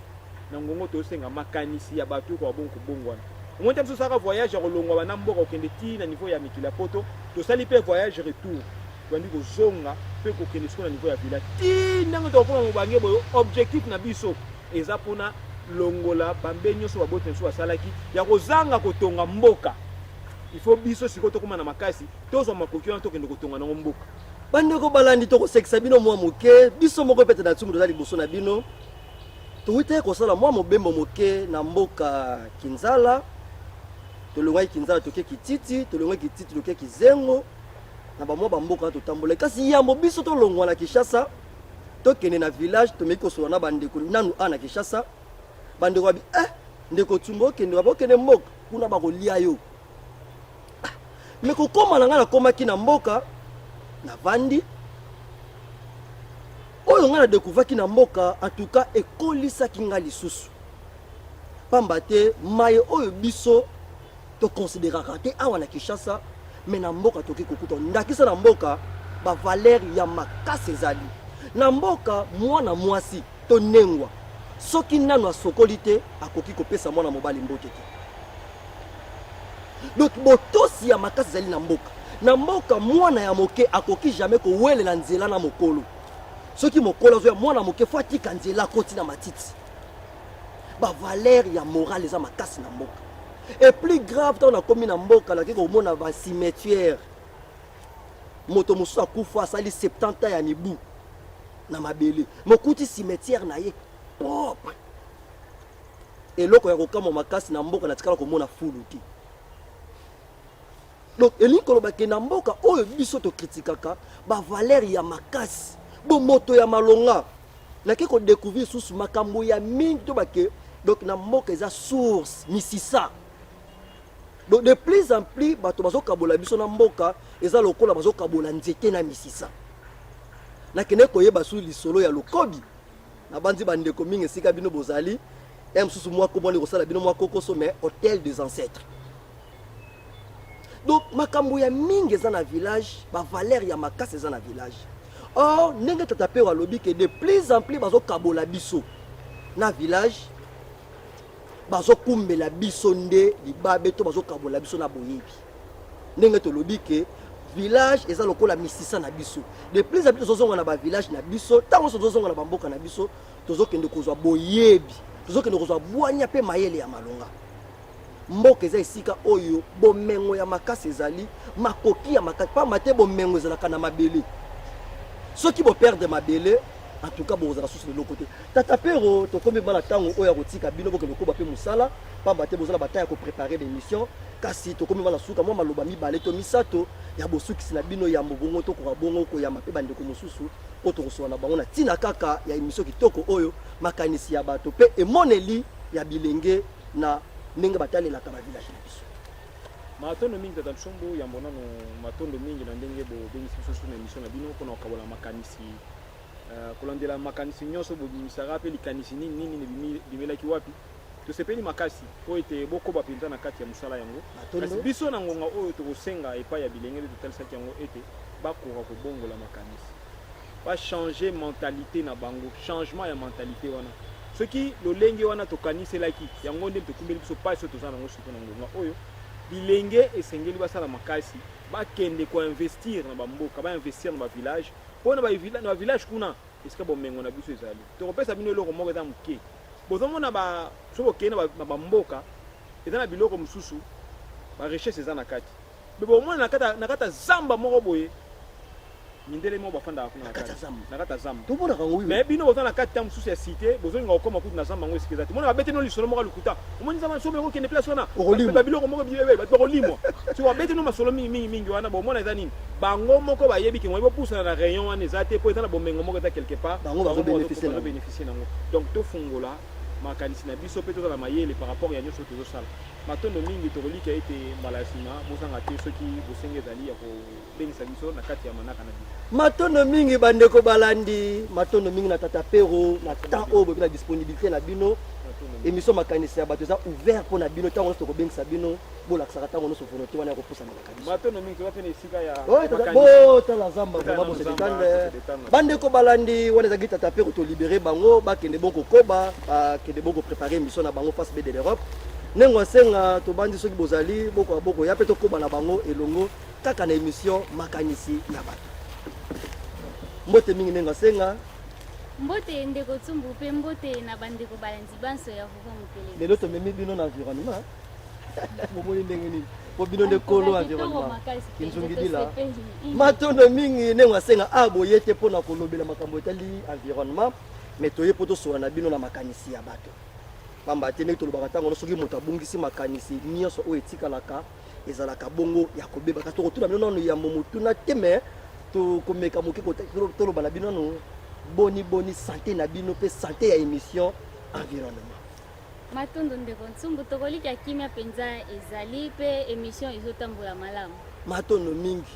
na ngongo tosenga makanisi ya bato ekoka bongo kobongwana. Omoni te, biso osalaka voyage ya kolongwa bana mboka kokende ti na niveau ya mikili ya poto, tosali mpe voyage retour, tobandi kozonga mpe kokende sikoyo na niveau ya village ti ndenge tokokoma mobange boye. Objectif na biso eza mpona longola bambe nyonso baboti na biso basalaki ya kozanga kotonga mboka. Il faut biso sikoyo tokóma na makasi, tozwa makoki wana, tokende kotonga nango mboka. Bandeko balandi, tokosekisa bino mwa moke. Biso moko pete na nsumu toza liboso na bino. Towutaki kosala mwa mobembo moke na mboka Kinzala. Tolongwaki Kinzala, toke Kititi, tolongwaki Kititi, toke Kizengo, na bamwa bamboka totambolaki. Kasi yambo biso tolongwa na Kinshasa tokende na village, tomeki kosolola na bandeko nanu a na Kinshasa. Bandeko babi ndeko Tsumba, okende wapi? Okende mboka kuna bakolia yo. Me kokóma na ngai, nakomaki na mboka, navandi. Oyo ngai nadécouvraki na mboka, en tout cas ekolisaki ngai lisusu, pamba te maye oyo biso toconsidéraka te awa na Kinshasa, mais na mboka tokoki kokuta. Ndakisa, na mboka bavaleur ya makasi ezali. Na mboka, mwana mwasi to nengwa soki nanu asokoli te akoki kopesa mwana mobali mbote te. Donc botosi ya makasi ezali na mboka. Na mboka mwana ya moke akoki jamais kowelela nzela na mokolo. Soki mokolo azoya mwana moke fo atika nzela akoti na matiti. Ba valeur ya morale eza makasi na mboka. Et plus grave ntango nakomi na mboka nake komona ba cimetière moto mosusu akufa asali 70 ans ya mibu na mabele mokuti cimetière na ye propre. Eloko ya kokamwa makasi na mboka natikala komona fulu te. Donc elingi koloba ke na mboka oyo biso tokritikaka bavaleur ya makasi, bomoto ya malonga, nake kodecouvrir susu makambo ya mingi to bake. Donc na mboka eza source misisa. Donc de plus en plus bato bazokabola biso na mboka, eza lokola bazokabola nzete na misisa. Nakende koyeba su lisolo ya lokobi. Nabanzi bandeko mingi esika bino bozali ya mosusu mwa kombo kosala bino mwa kokoso, mais hôtel des ancêtres. Donc makambo ya mingi eza na village, bavaleur ya makasi eza na village. Or ndenge tata Pero alobi ke de plus en plus bazokabola biso na village, bazokumbela biso nde libabe to bazokabola biso na boyebi. Ndenge tolobi ke village eza lokola misisa na biso, de plus en plus tozozonga na bavillage na biso. Ntango nyonso tozozonga na bamboka na biso, tozokende kozwa boyebi, tozokende kozwa bwanya mpe mayele ya malonga. Mboka eza esika oyo bomengo ya makasi ezali, makoki ya makasi, pamba te bomengo ezalaka na mabele. Soki boperdre mabele, en tout cas bokozala susu na eloko te. Tata Pero, tokomi bana ntango oyo ya kotika bino bokende kokoba mpe mosala, pamba te bozala bata ya koprepare baémission. Kasi tokomi bana suka, mwa maloba mibale to misato ya bosukisi na bino yambo bongo tokoka bongo koyamba mpe bandeko mosusu oyo tokosola na bango na ntina kaka ya émission kitoko oyo, makanisi ya bato mpe emoneli ya bilenge na ndenge batalelaka ba village na biso. Matondo mingi tata Nsombo, yambo nano matondo mingi na ndenge bobengisi biso susu na émission na bino mpona kokabola makanisi, kolandela makanisi nyonso bobimisaka mpe likanisi nini nini ebimelaki wapi. Tosepeli makasi mpo ete bokoba mpenza na kati ya mosala yango. Kasi biso na ngonga oyo tokosenga epai ya bilenge nde totalisaki yango ete bakoka kobongola makanisi, bachanger mentalité na bango. Changement ya mentalité wana, soki lolenge wana tokaniselaki yango nde tokumbeli biso mpasi oyo toza nango surtout na ngonga oyo. Bilenge esengeli basala makasi, bakende koinvestir na bamboka, bainvestir na bavillage, mpo na bavillage kuna esika bomengo na biso ezali. Tokopesa bino eloko moko eza moke. Bozomona ba soki bokei na bamboka eza na biloko mosusu, barichesse eza na kati, me bomona na kati ya zamba moko boye, mindele moko bafandaka kuna na kati ya zamba. Tomonaka yango. Mais bino boza na kati ta mosusu ya cité, bozolinga kokoma kutu na zamba yango esika eza te. Mona babete no lisolo moko ya lokuta, omoni zamba soki okende place wana babiloko moko bato bakolimwa. Soki babete no masolo mingi mingi mingi wana, bomona eza nini? Bango moko bayebi ke moyi bopusana na rayon wana eza te, mpo eza na bomengo moko eza quelque part, bango bazobénéficie nango. Donc tofungola makanisi na biso mpe tozala mayele par rapport ya nyonso tozosala. Matondo mingi, tokolika ete mbala ya nsima bozanga te soki bosengi ezali ya kobengisa biso na kati ya manaka na biso. Matondo mingi bandeko balandi, matondo mingi na tata Pero na temps oyo bobi na disponibilité na bino. Émission makanisi ya bato eza ouvert mpo na bino ntango nyonso tokobengisa bino, bolakisaka ntango nyonso volonté wana ya kopusa manaka biso. Matondo mingi, toza mpe na esika ya botala zamba vraiment bose détendre. Bandeko balandi, wana ezalaki tata Pero, tolibere bango bakende bon kokoba, bakende bon koprépare émission na bango Face B de l'Europe. Ndenge asenga tobandi, soki bozali bokoya bokoya mpe tokoba na bango elongo kaka na émission makanisi ya bato. Mbote mingi ndenge asenga. Mbote ndeko Tsumbu, mpe mbote na bandeko balandi banso ya Vuva Mokele. Lelo tomemi bino na environnement, bomoni ndenge nini? Po bino nde kolo environnement kinzungidila. Matondo mingi ndenge asenga. A boye te mpona kolobela makambo etali environnement, mais toye mpo tosola na bino na makanisi ya bato, pamba te ndenge tolobaka ntango soki moto abungisi makanisi, nyonso oyo etikalaka ezalaka bongo ya kobeba. Kasi tokotuna bino nano yambo motuna te, mais tokomeka moke toloba na bino nano boni boni santé na bino mpe santé ya émission environnement. Matondo ndeko Ntsumbu, tokolika kimia mpenza ezali mpe émission ezotambola malamu. Matondo mingi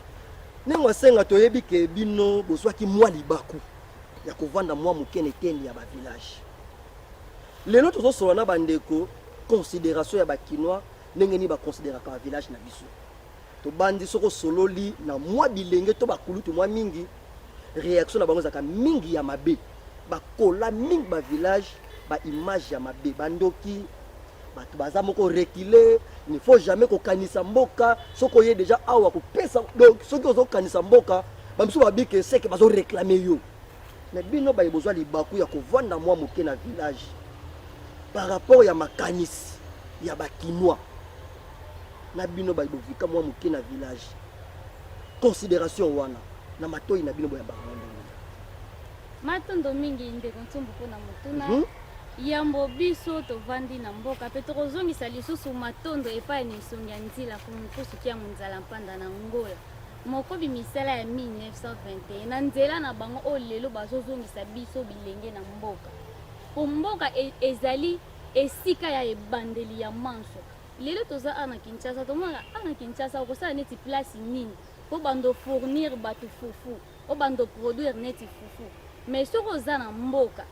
ndenge asenga. Toyebi ke bino bozwaki mwa libaku ya kovanda mwa moke na eteni ya bavillage. Lelo tozosola na bandeko considération ya bakinois, ndenge nini baconsideraka bavillage na biso. Tobandi soki osololi na mwa bilenge to bakulutu mwa mingi. Réaction na bango ezalaka mingi ya mabe. Bakola mingi ba village, ba image ya mabe, bandoki, bato baza moko reculer, il ne faut jamais kokanisa mboka. Soki oye déjà awa kopesa, donc soki ozokanisa mboka, bamisusu babi ke seke bazo réclamer yo. Mais bino baye bozwa libaku ya kovanda mwa moke na village par rapport ya makanisi ya bakinois, na bino baye bovika mwa moke na village, considération wana na matoi na bino boyambaka ngo ndenge? Matondo mingi, ndeko Ntsumbu, mpona motuna. Yambo biso tovandi na mboka mpe tokozongisa lisusu matondo epai na esongi ya nzila mfumu kia munzala mpanda na Ngola, mokobi misala ya 1921 na nzela na bango oyo lelo bazozongisa biso bilenge na mboka, po mboka e, ezali esika ya ebandeli ya manso. Lelo toza awa na Kinshasa, tomonaka awa na Kinshasa okosala neti place nini po bando fournir bato fufu, obando produire neti fufu. Mais soki oza na mboka,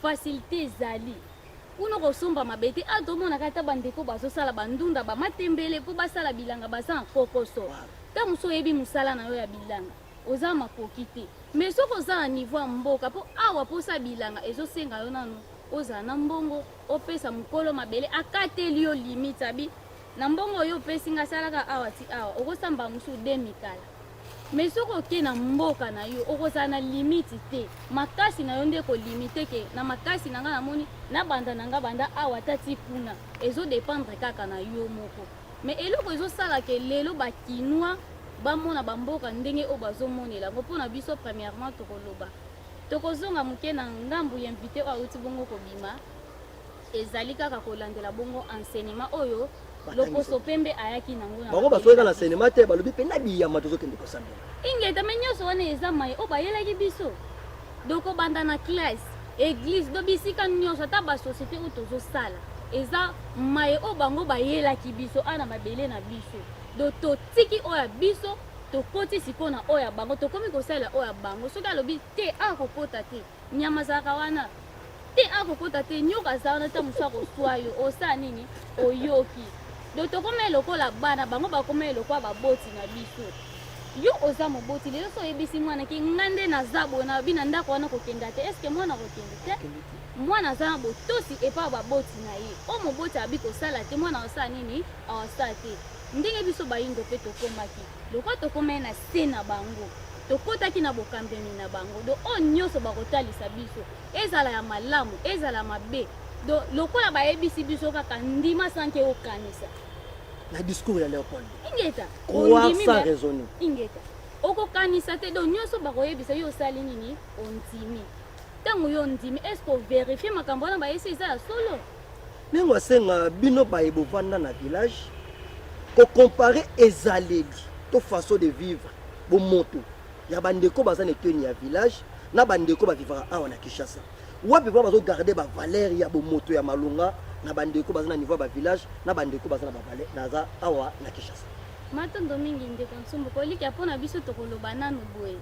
facilité ezali kuna kosomba mabe te. Awa tomonaka ata bandeko bazosala bandunda, bamatembele mpo basala bilanga, baza na kokoso. Ntango mosusu oyebi mosala na yo ya bilanga, oza makoki te, mais soki oza na niveau ya mboka, mpo awa mposa bilanga ezosenga yo nanu ozala na mbongo, opesa mokolo mabele akateli yo limite, abi na mbongo oyo opesi nga, asalaka awa ti awa, okosamba mosusu de mikala. Mais soki oke na mboka na yo, okozala na limite te. Makasi na yo nde kolimite ke na makasi na nga namoni nabanda na nga banda awa ata ti kuna, ezodépendre kaka na yo moko. Mais eloko ezosala ke lelo bakinois bamona bamboka ndenge oyo bazomonela yango, mpona biso premièrement tokoloba, tokozonga moke na ngambu ya invité oyo awuti bongo kobima, ezali kaka kolandela bongo enseignement oyo loposo pembe ayaki nango. Bango basoyeka na enseignement te, balobi mpe na biyama tozokende kosambela. Ingeta, me nyonso wana eza maye oyo bayelaki biso. Donc obanda na classe, église, do bisika nyonso, ata basociété oyo tozosala, eza maye oyo bango bayelaki biso awa na mabele na biso. Do totiki oyo ya biso, tokoti sikoyo na oyo ya bango, tokomi kosalela oyo ya bango. Soki alobi te akokota te, nyama azalaka wana te, akokota te, nyoka aza wana, ta mosu akoswa yo, osala nini? Oyoki. Donc tokóma lokola bana, bango bakóma lokola baboti na biso. Yo oza moboti lelo, so oyebisi mwana ki nga nde naza boye, nalobi na ndako wana kokenda te, est-ce mwana akokende te? Mwana aza na botosi epai ya baboti na ye. Oyo moboti abi kosala te, mwana akosala nini? Awasala te. Ndenge biso bayindo mpe tokomaki lokola tokomaki na se na bango, tokotaki na bokambemi na bango. Do oyo nyonso bakotalisa biso, ezala ya malamu, ezala mabe, do lokola bayebisi biso kaka ndima sanke okanisa. Na discours ya Léopold. Ingeta. Croire sans raisonner. Ingeta, okokanisa te. Do nyonso bakoyebisa yo, osali nini? Ondimi. Ntango yo ondimi, est-ce ovérifie makambo wana bayesi eza ya solo? Ndenge asenga bino baye bovanda na village kocomparer ezaleli to façon de vivre, bomoto ya bandeko baza na eteni ya village na bandeko bavivaka awa na Kinshasa, wapi vraiment bazogarde bavaleur ya bomoto ya malonga na bandeko baza na niveau ya bavillage na bandeko baza na bavaleur naza awa na Kinshasa? Matondo mingi, ndeko Nsumbu. Kolikia mpona biso tokoloba nanu boye: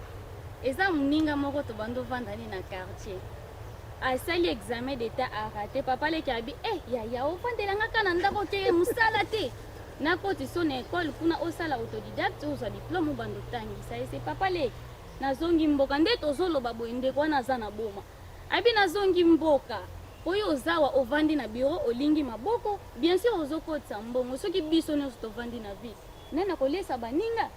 eza moninga moko tobanda ovanda ne na quartier, asali examen d'état, araté. Papa leki abi: "Eh yaya, ofandelanga kaka na ndako, okeye mosala te, nakoti so na ekole kuna, osala autodidacte, ozwa diplôme, obanda otangisa." Ese papa leki, nazongi mboka. Nde tozoloba boye, ndeko wana aza na boma, abi: "Nazongi mboka oyo ozawa, ovandi na bureau, olingi maboko, bien sûr ozokotisa mbongo. Soki biso nyonso tovandi na ville, nde nakoliesa baninga,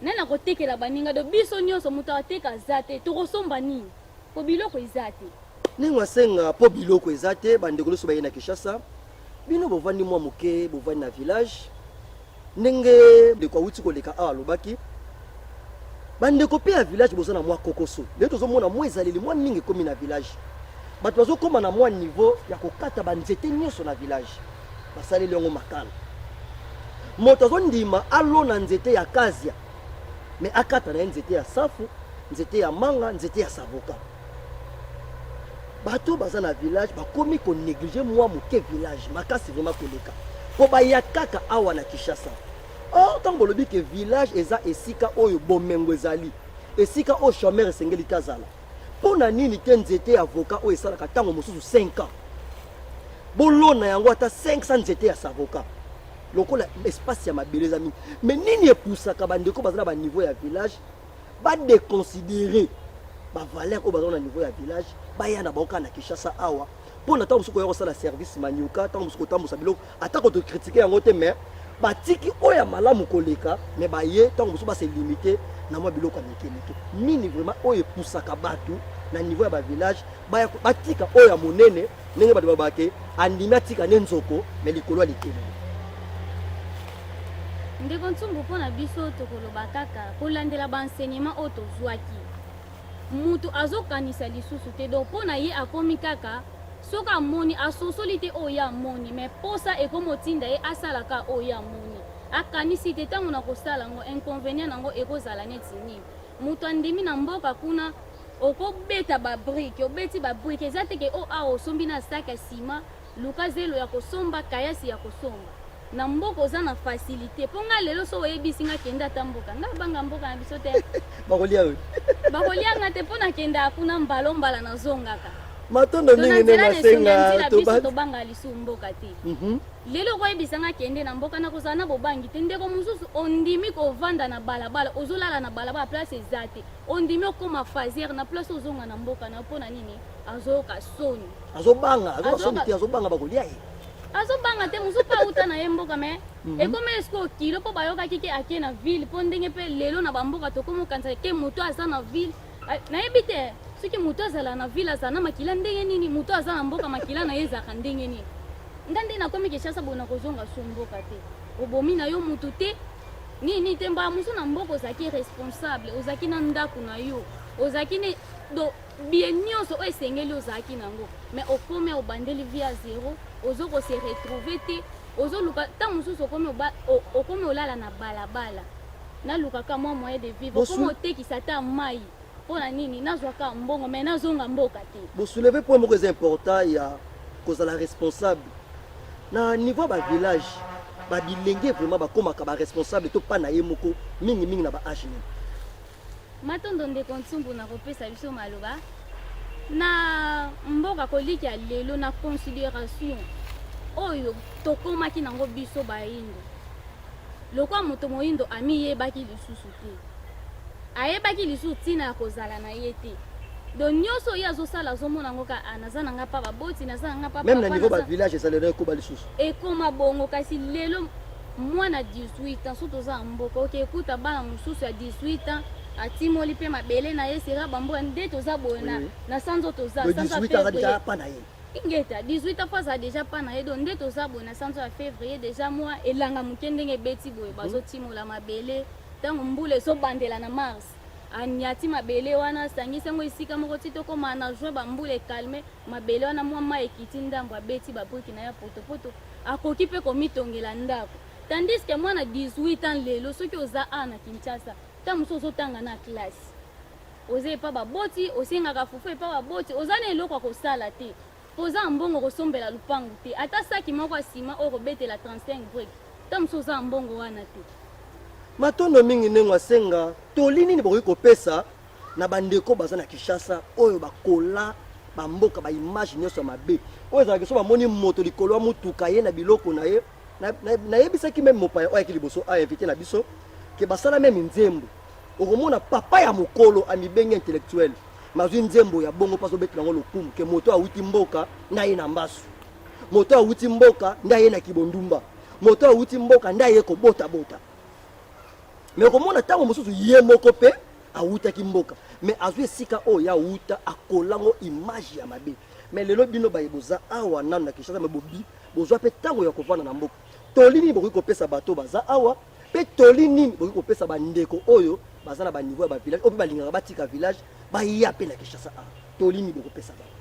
nde nakotekela baninga? Do biso nyonso, moto ateka aza te, tokosomba nini? Po biloko eza te." Ndenge asenga, mpo biloko eza te. Bandeko nyonso baye na Kinshasa, bino bovandi mwa moke, bovandi na village, ndenge ndeko awuti koleka awa alobaki, bandeko mpe ya village boza na mwa kokoso. Lelo tozomona mwa ezaleli mwa mingi ekomi na village, bato bazokóma na mwa niveau ya kokata banzete nyonso na village, basaleli yango makala. Moto azondima alona nzete ya kazia, me akata na ye nzete ya safu, nzete ya manga, nzete ya savoka. Bato baza na village bakomi konéglige mwa moke village makasi vraiment koleka, mpo baya kaka awa na Kinshasa. Or ntango bolobi ke village eza esika oyo bomengo ezali, esika oyo chômeur esengeli te azala, mpo na nini te nzete ya avocat oyo esalaka ntango mosusu 5 ans, bolona yango ata 500 nzete ya savoka, lokola espace ya mabele eza mingi? Mais nini epusaka bandeko baza na baniveau ya village? Ba deconsiderer ba valeurs oyo baza na niveau ya village, baya na bango kaka na Kinshasa awa mpo na ntango mosusu koya kosala service manioka, ntango mosusu kotambusa biloko, ata ko tocritiquer yango te, mais batiki oyo ya malamu koleka, mais baye ntango mosusu ba se limiter na mwa biloko ya mike mike. Nini vraiment oyo epusaka bato na niveau ya ba village baya batika oyo ya monene, ndenge bato babaka ke andimi atika nde nzoko mais likolo ya likelelo? Ndeko Ntsumbu, mpo na biso tokoloba kaka kolandela ba enseignement oyo tozwaki, mutu azokanisa lisusu te, donc mpo na ye akomi kaka soki amoni asosoli te oyo ye amoni, mais posa ekomi otinda ye asala kaka oyo ye amoni, akanisi te ntango na kosala yango inconvenient nango ekozala neti nini. Mutu andimi na mboka kuna okobeta ba brique, obeti ba brique eza te ke o awa osombi na sac ya ciment, luka zelo ya kosomba, kayasi ya kosomba. Na mboka oza na facilite po nga lelo soki oyebisi nga kende ata mboka, nga banga mboka na biso te. Bakolia yo. Bakolia nga te po nakendaka kuna mbala mbala nazongaka. Matondo To na mingi nde nzela na esongi ya masenga nzela to biso ba tobangaka lisusu mboka te. Lelo okoyebisa nga kende na mboka nakozala na bobangi te. Ndeko mosusu ondimi kovanda na balabala, ozolala na balabala place eza te. Ondimi okoma fazer na place ozonga na mboka na yo po na nini? Azoyoka soni. Azobanga, azoyoka soni te, azobanga bakolia ye. Azobanga te, mosusu pe awuta na ye mboka mais ekomi ye sikoyo kilo po bayokaki ke ake na ville, po ndenge pe lelo na ba mboka tokomi kokanisa ke moto aza na ville, nayebi te soki moto azala na ville azala na makila ndenge nini, moto aza na mboka makila na ye ezalaka ndenge nini. Nga nde nakomi Kinshasa boye nakozonga su mboka te. Obomi na yo mutu te, nini te, mbala mosusu na mboka ozalaki responsable, ozalaki na ndako na yo, ozalaki ne do biye nyonso oyo esengeli ozalaki nango, mais okomi obandeli vie ya zero, ozo ko se retrouver te, ozoluka ntango mosusu okomi oba, okomi olala na balabala, nalukaka mwa moyen de vivre, okomi otekisa ata mai mpo na nini, nazwaka mbongo mais nazonga mboka te. Bo soulever point moko eza important ya kozala responsable na niveau ya ba village, ba bilenge vraiment bakomaka ba responsable to pa na ye moko mingi mingi na ba age nini? Matondo ndeko Nsumbu na kopesa biso maloba na mboka kolikia lelo na consideration oyo tokomaki nango biso bayindo. Lokwa moto moyindo amiyebaki lisusu te, ayebaki lisusu ntina ya kozala na ye te, donc nyonso ye azosala azomona yango kaka ah, naza na nga pa baboti, naza na nga pa meme na niveau ba village ezali na ekoba lisusu ekoma bongo. Kasi lelo mwana 18 ans, soki toza na mboka oke ekuta bana mosusu ya 18 ans atimoli mpe mabele na ye sera bamboka nde toza boye na, na sanzo toza sanzo ya février pa na ye ingeta 18 ans aza déjà pa na ye, donc nde toza boye na sanzo ya février déjà mwa elanga moke ndenge ebeti boye bazotimola mabele. Ntango mbula ezobandela na mars, anyati mabele wana, asangisi yango esika moko ti tokóma na juin, bambula ekalme mabele wana, mwa mai ekiti ndambo, abeti babriki na ya potopoto, akoki mpe komitongela ndako. Tandis que mwana 18 ans lelo soki oza a na Kinshasa, ntango mosusu ozotanga na classe, oza epa baboti, osengaka fufu epa baboti, oza na eloko ya kosala te, mpo oza na mbongo kosombela lupangu te, ata saki moko ya nsima oyo kobetela 35 brique, ntango mosusu oza na mbongo wana te. Matondo mingi ndenge asenga toli nini bokoki kopesa na bandeko baza na Kinshasa oyo bakola bamboka ba image nyonso ya mabe oyo ezalaka so bamoni moto likolo ya motuka ye na biloko na ye. Nayebisaki meme mopaya oyo ayaki liboso a invité na biso ke basala meme nzembo, okomona papa ya mokolo amibenge intellectuel mazwi nzembo ya bongo mpo azobetela yango lokumu ke moto awuti mboka nde aye na mbasu, moto awuti mboka nde aye na kibondumba, moto awuti mboka nde aye kobotabota. Me okomona ntango mosusu ye moko mpe awutaki mboka, me azwi esika oyo ya awuta akolango image ya mabe. Me lelo bino baye boza awa nano na Kinshasa, me bobi bozwa mpe ntango ya kovanda na mboka, toli nini bokoki kopesa bato baza awa, mpe toli nini bokoki kopesa bandeko oyo baza na baniveau ya bavillage oyo mpe balingaka batika village baya mpe na Kinshasa awa, toli nini bokopesa bango?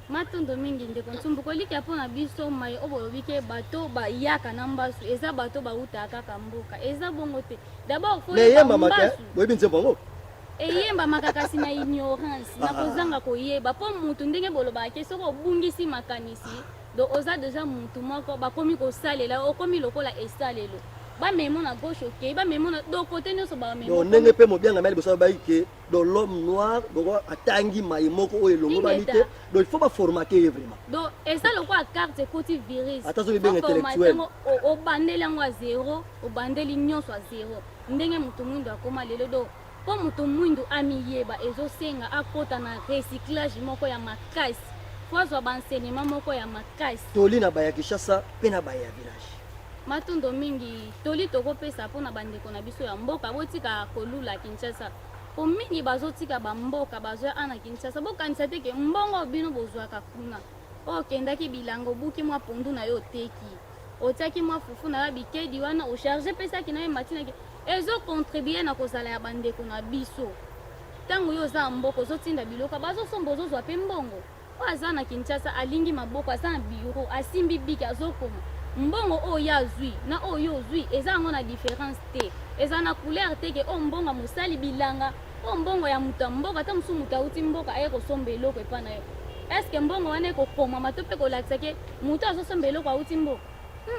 Matondo mingi ndeko Nsumbu kolikia mpo na biso mai oyo bolobi ke bato bayaka na mbasu eza bato bawutaka kaka mboka, eza bongo te. D'abord faut yeba mbasu, boyebi nzembo yango eyembamaka kasi na ignorance, na kozanga koyeba, mpo mutu ndenge bolobaka ke soki obungisi makanisi donc oza deja mutu moko bakomi kosalela, okomi lokola esalelo, bamemo na gauche okei, bamemo na do kote nyonso bamemo. Ndenge mpe mobianga mai liboso alobaki ke donc l'homme noir donc atangi maye moko oyo elongobani te, donc il faut baformate ye vraiment. Donc eza lokola carte ekoti virus, ata azomibenga intellectuel, obandeli yango ya zero, obandeli nyonso ya zero, ndenge moto mwindo akoma lelo. Donc Mpo moto mwindu amiyeba ezosenga akota na recyclage moko ya makasi, fo azwa ba enseignement moko ya makasi. Toli na ba ya Kinshasa mpe na ba ya village. Matondo mingi. Toli tokopesa mpo na bandeko na biso ya mboka, botika kolula Kinshasa. Mpo mingi bazotika ba mboka bazoya awa na Kinshasa. Bokanisa te ke mbongo oyo bino bozwaka kuna, oyo okendaki bilanga obuki mwa pondu na yo oteki, otiaki mwa fufu na yo ya bikedi wana o charger mpe saki na yo emati na ezo contribuer na kozala ya bandeko na biso. Tango yo oza na mboka ozotinda biloko bazosomba ozozwa mpe mbongo. Oyo aza na Kinshasa alingi maboko aza na bureau asimbi bic azokoma mbongo oyo ye azui na oyo yo ozui eza yango na difference te ezala na couleur te ke oyo mbongo ya mosali bilanga oyo mbongo ya moto ya mboka ata mosusu moto awuti mboka aye kosomba eloko epa na yo est ce que mbongo wana ekokomama to mpe kolakisa ke moto azosomba eloko awuti mboka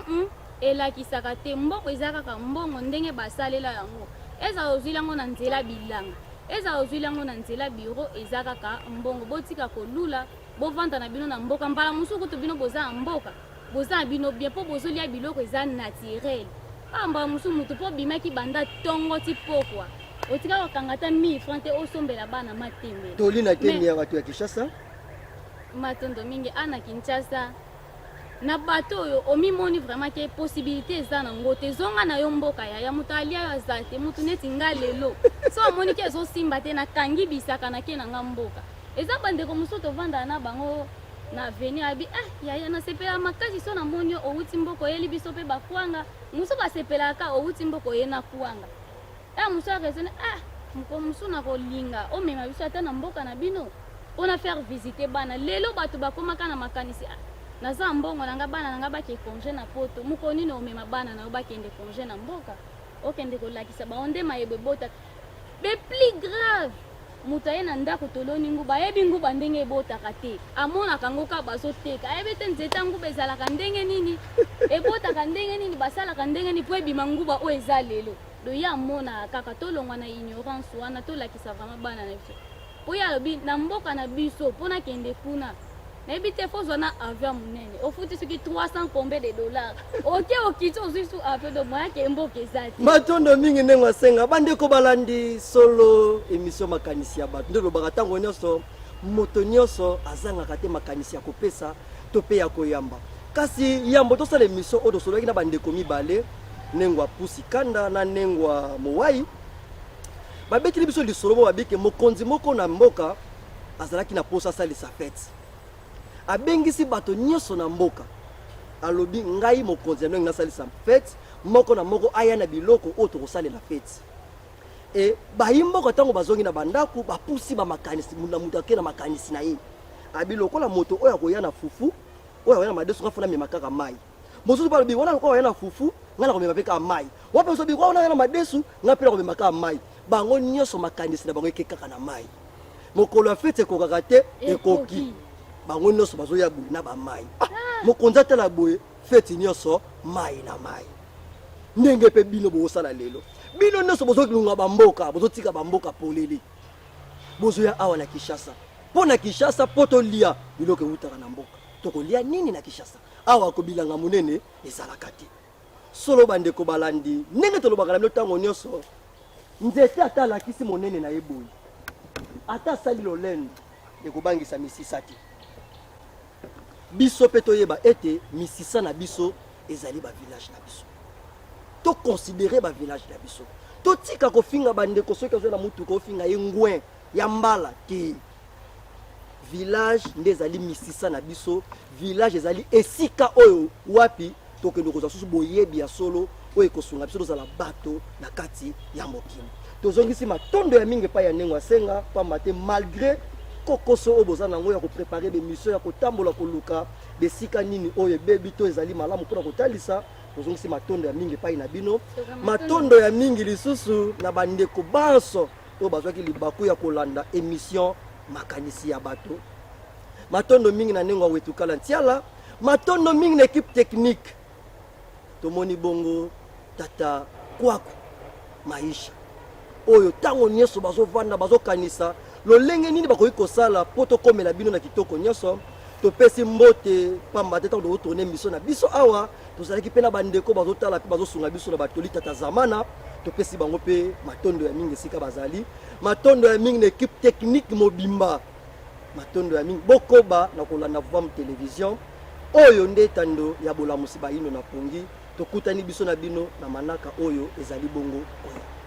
mm elakisaka te mbongo eza kaka mbongo ndenge basalela yango ezala ozwili yango na nzela bilanga Ezala ozwili yango na nzela bureau eza kaka mbongo botika kolula bovanda na bino na mboka mbala mosusu kutu bino boza na mboka boza na bino bien po bozolia biloko eza naturel awa mbala mosusu mutu po obimaki banda tongo ti pokwa otika kokanga ata 1000 francs te osombela bana matembele. Toli na temi ya bato ya Kinshasa. Matondo mingi ana Kinshasa. Na bato oyo omimoni vraiment ke possibilité eza na ngo te zonga na yo mboka yaya moto alia yo aza te moto neti nga lelo so amoni ke ezosimba te nakangi bisaka na ke na nga mboka eza bandeko mosusu tovandaka na bango na avenue abi ah yaya nasepelaka makasi so namoni yo owuti mboka oyeli biso mpe bakwanga mosusu basepelaka owuti mboka oye na kwanga Heure mosusu a raisonne ah mokolo mosusu nakolinga omema biso ata na mboka na bino pona faire visiter bana. Lelo bato bakomaka na makanisi ah naza na mbongo na nga bana na nga bake conge na poto. Mokolo nini omema bana na yo bakende conge na mboka? Okende kolakisa bango nde mayebo ebotaka. Le plus grave moto aye na ndako toloni nguba ayebi nguba ndenge ebotaka te amonaka yango kaka bazoteka ayebi te nzete ya nguba ezalaka ndenge nini ebotaka ndenge nini basalaka ndenge nini mpo ebima nguba oyo eza lelo. Donc ye amonaka kaka tolongwa na ignorance wana tolakisa vraiment bana na biso po ye alobi na mboka na biso po nakende kuna nayebi te fo ozwa na avion ya monene ofuti soki 300 combien de dollars oke okiti ozwi su avion donc moyen ake mboka eza te. Matondo mingi ndenge asenga bandeko balandi solo emission makanisi ya bato nde olobaka ntango nyonso moto nyonso azangaka te makanisi ya kopesa to mpe ya koyamba kasi yambo tosala emission oyo tosololaki na bandeko mibale Nengwa Pusi Kanda na Nengwa Mowai babeteli biso lisolo moko babike mokonzi moko na mboka azalaki na posa asalisa fete abengisi bato nyonso na mboka alobi ngai mokonzi ya ndenge nasalisa fete moko na moko aya na biloko oyo tokosalela fete e bayi mboka ntango bazongi na bandako bapusi bamakanisi na moto ake na makanisi na ye abi lokola moto oyo akoya na fufu oyo akoya na madesu nga fona mema kaka mai mosusu mpe alobi wana lokola oya na fufu ngai nakomema mpe kaka mai wapi mosusu alobi wana oya na madesu ngai mpe nakomema kaka mai bango nyonso makanisi na bango eke kaka na mai mokolo ya feti ekokaka te ekoki bango nyonso bazoya boye na bamai ah, ah. mokonzi atala boye feti nyonso mai na mai ndenge mpe bino bozosala lelo bino nyonso bozolunga bamboka bozotika bamboka polele bozoya awa na kinshasa mpo na kinshasa mpo tolia biloko ewutaka na mboka tokolia nini na kinshasa Awa ko bilanga monene ezalaka te. Solo bandeko balandi, ndenge tolobaka na bino ntango nyonso, nzete ata alakisi monene na ye boye, ata asali lolendo, ekobangisa misisa te. Biso mpe toyeba ete misisa na biso ezali ba village na biso. To considerer ba village na biso. Totika kofinga bandeko soki azwa na motuka ofinga ye ngwen ya mbala te. Village nde ezali misisa na biso, village ezali esika oyo wapi tokende kozwa susu boyebi ya solo oyo ekosunga biso tozala bato na kati ya mokili. Tozongisi matondo ya mingi epai ya Nengo Asenga, pamba te malgre kokoso oyo boza nango ya koprepare bemission ya kotambola koluka besika nini oyo ebebi to ezali malamu mpona kotalisa, tozongisi matondo ya mingi epai na bino. Matondo ya mingi lisusu na bandeko banso oyo bazwaki libaku ya kolanda emission makanisi ya bato. Matondo mingi na Nengwa Wetukala Ntiala, matondo mingi na equipe technique. Tomoni bongo tata Kwaku Maisha oyo ntango nyonso bazovanda bazokanisa lolenge nini bakoki kosala mpo tokomela bino na kitoko nyonso. Topesi mbote pamba te ntango tokotourne emission na biso awa. Tozalaki mpe na bandeko bazotala mpe bazosunga biso na batoli tata zamana. Topesi bango mpe matondo ya mingi esika bazali. Matondo ya mingi na equipe technique mobimba. Matondo ya mingi. Bokoba na kolanda Vam Television. Oyo nde etando ya bolamusi bayindo na pongi. Tokutani biso na bino na manaka oyo ezali bongo koya.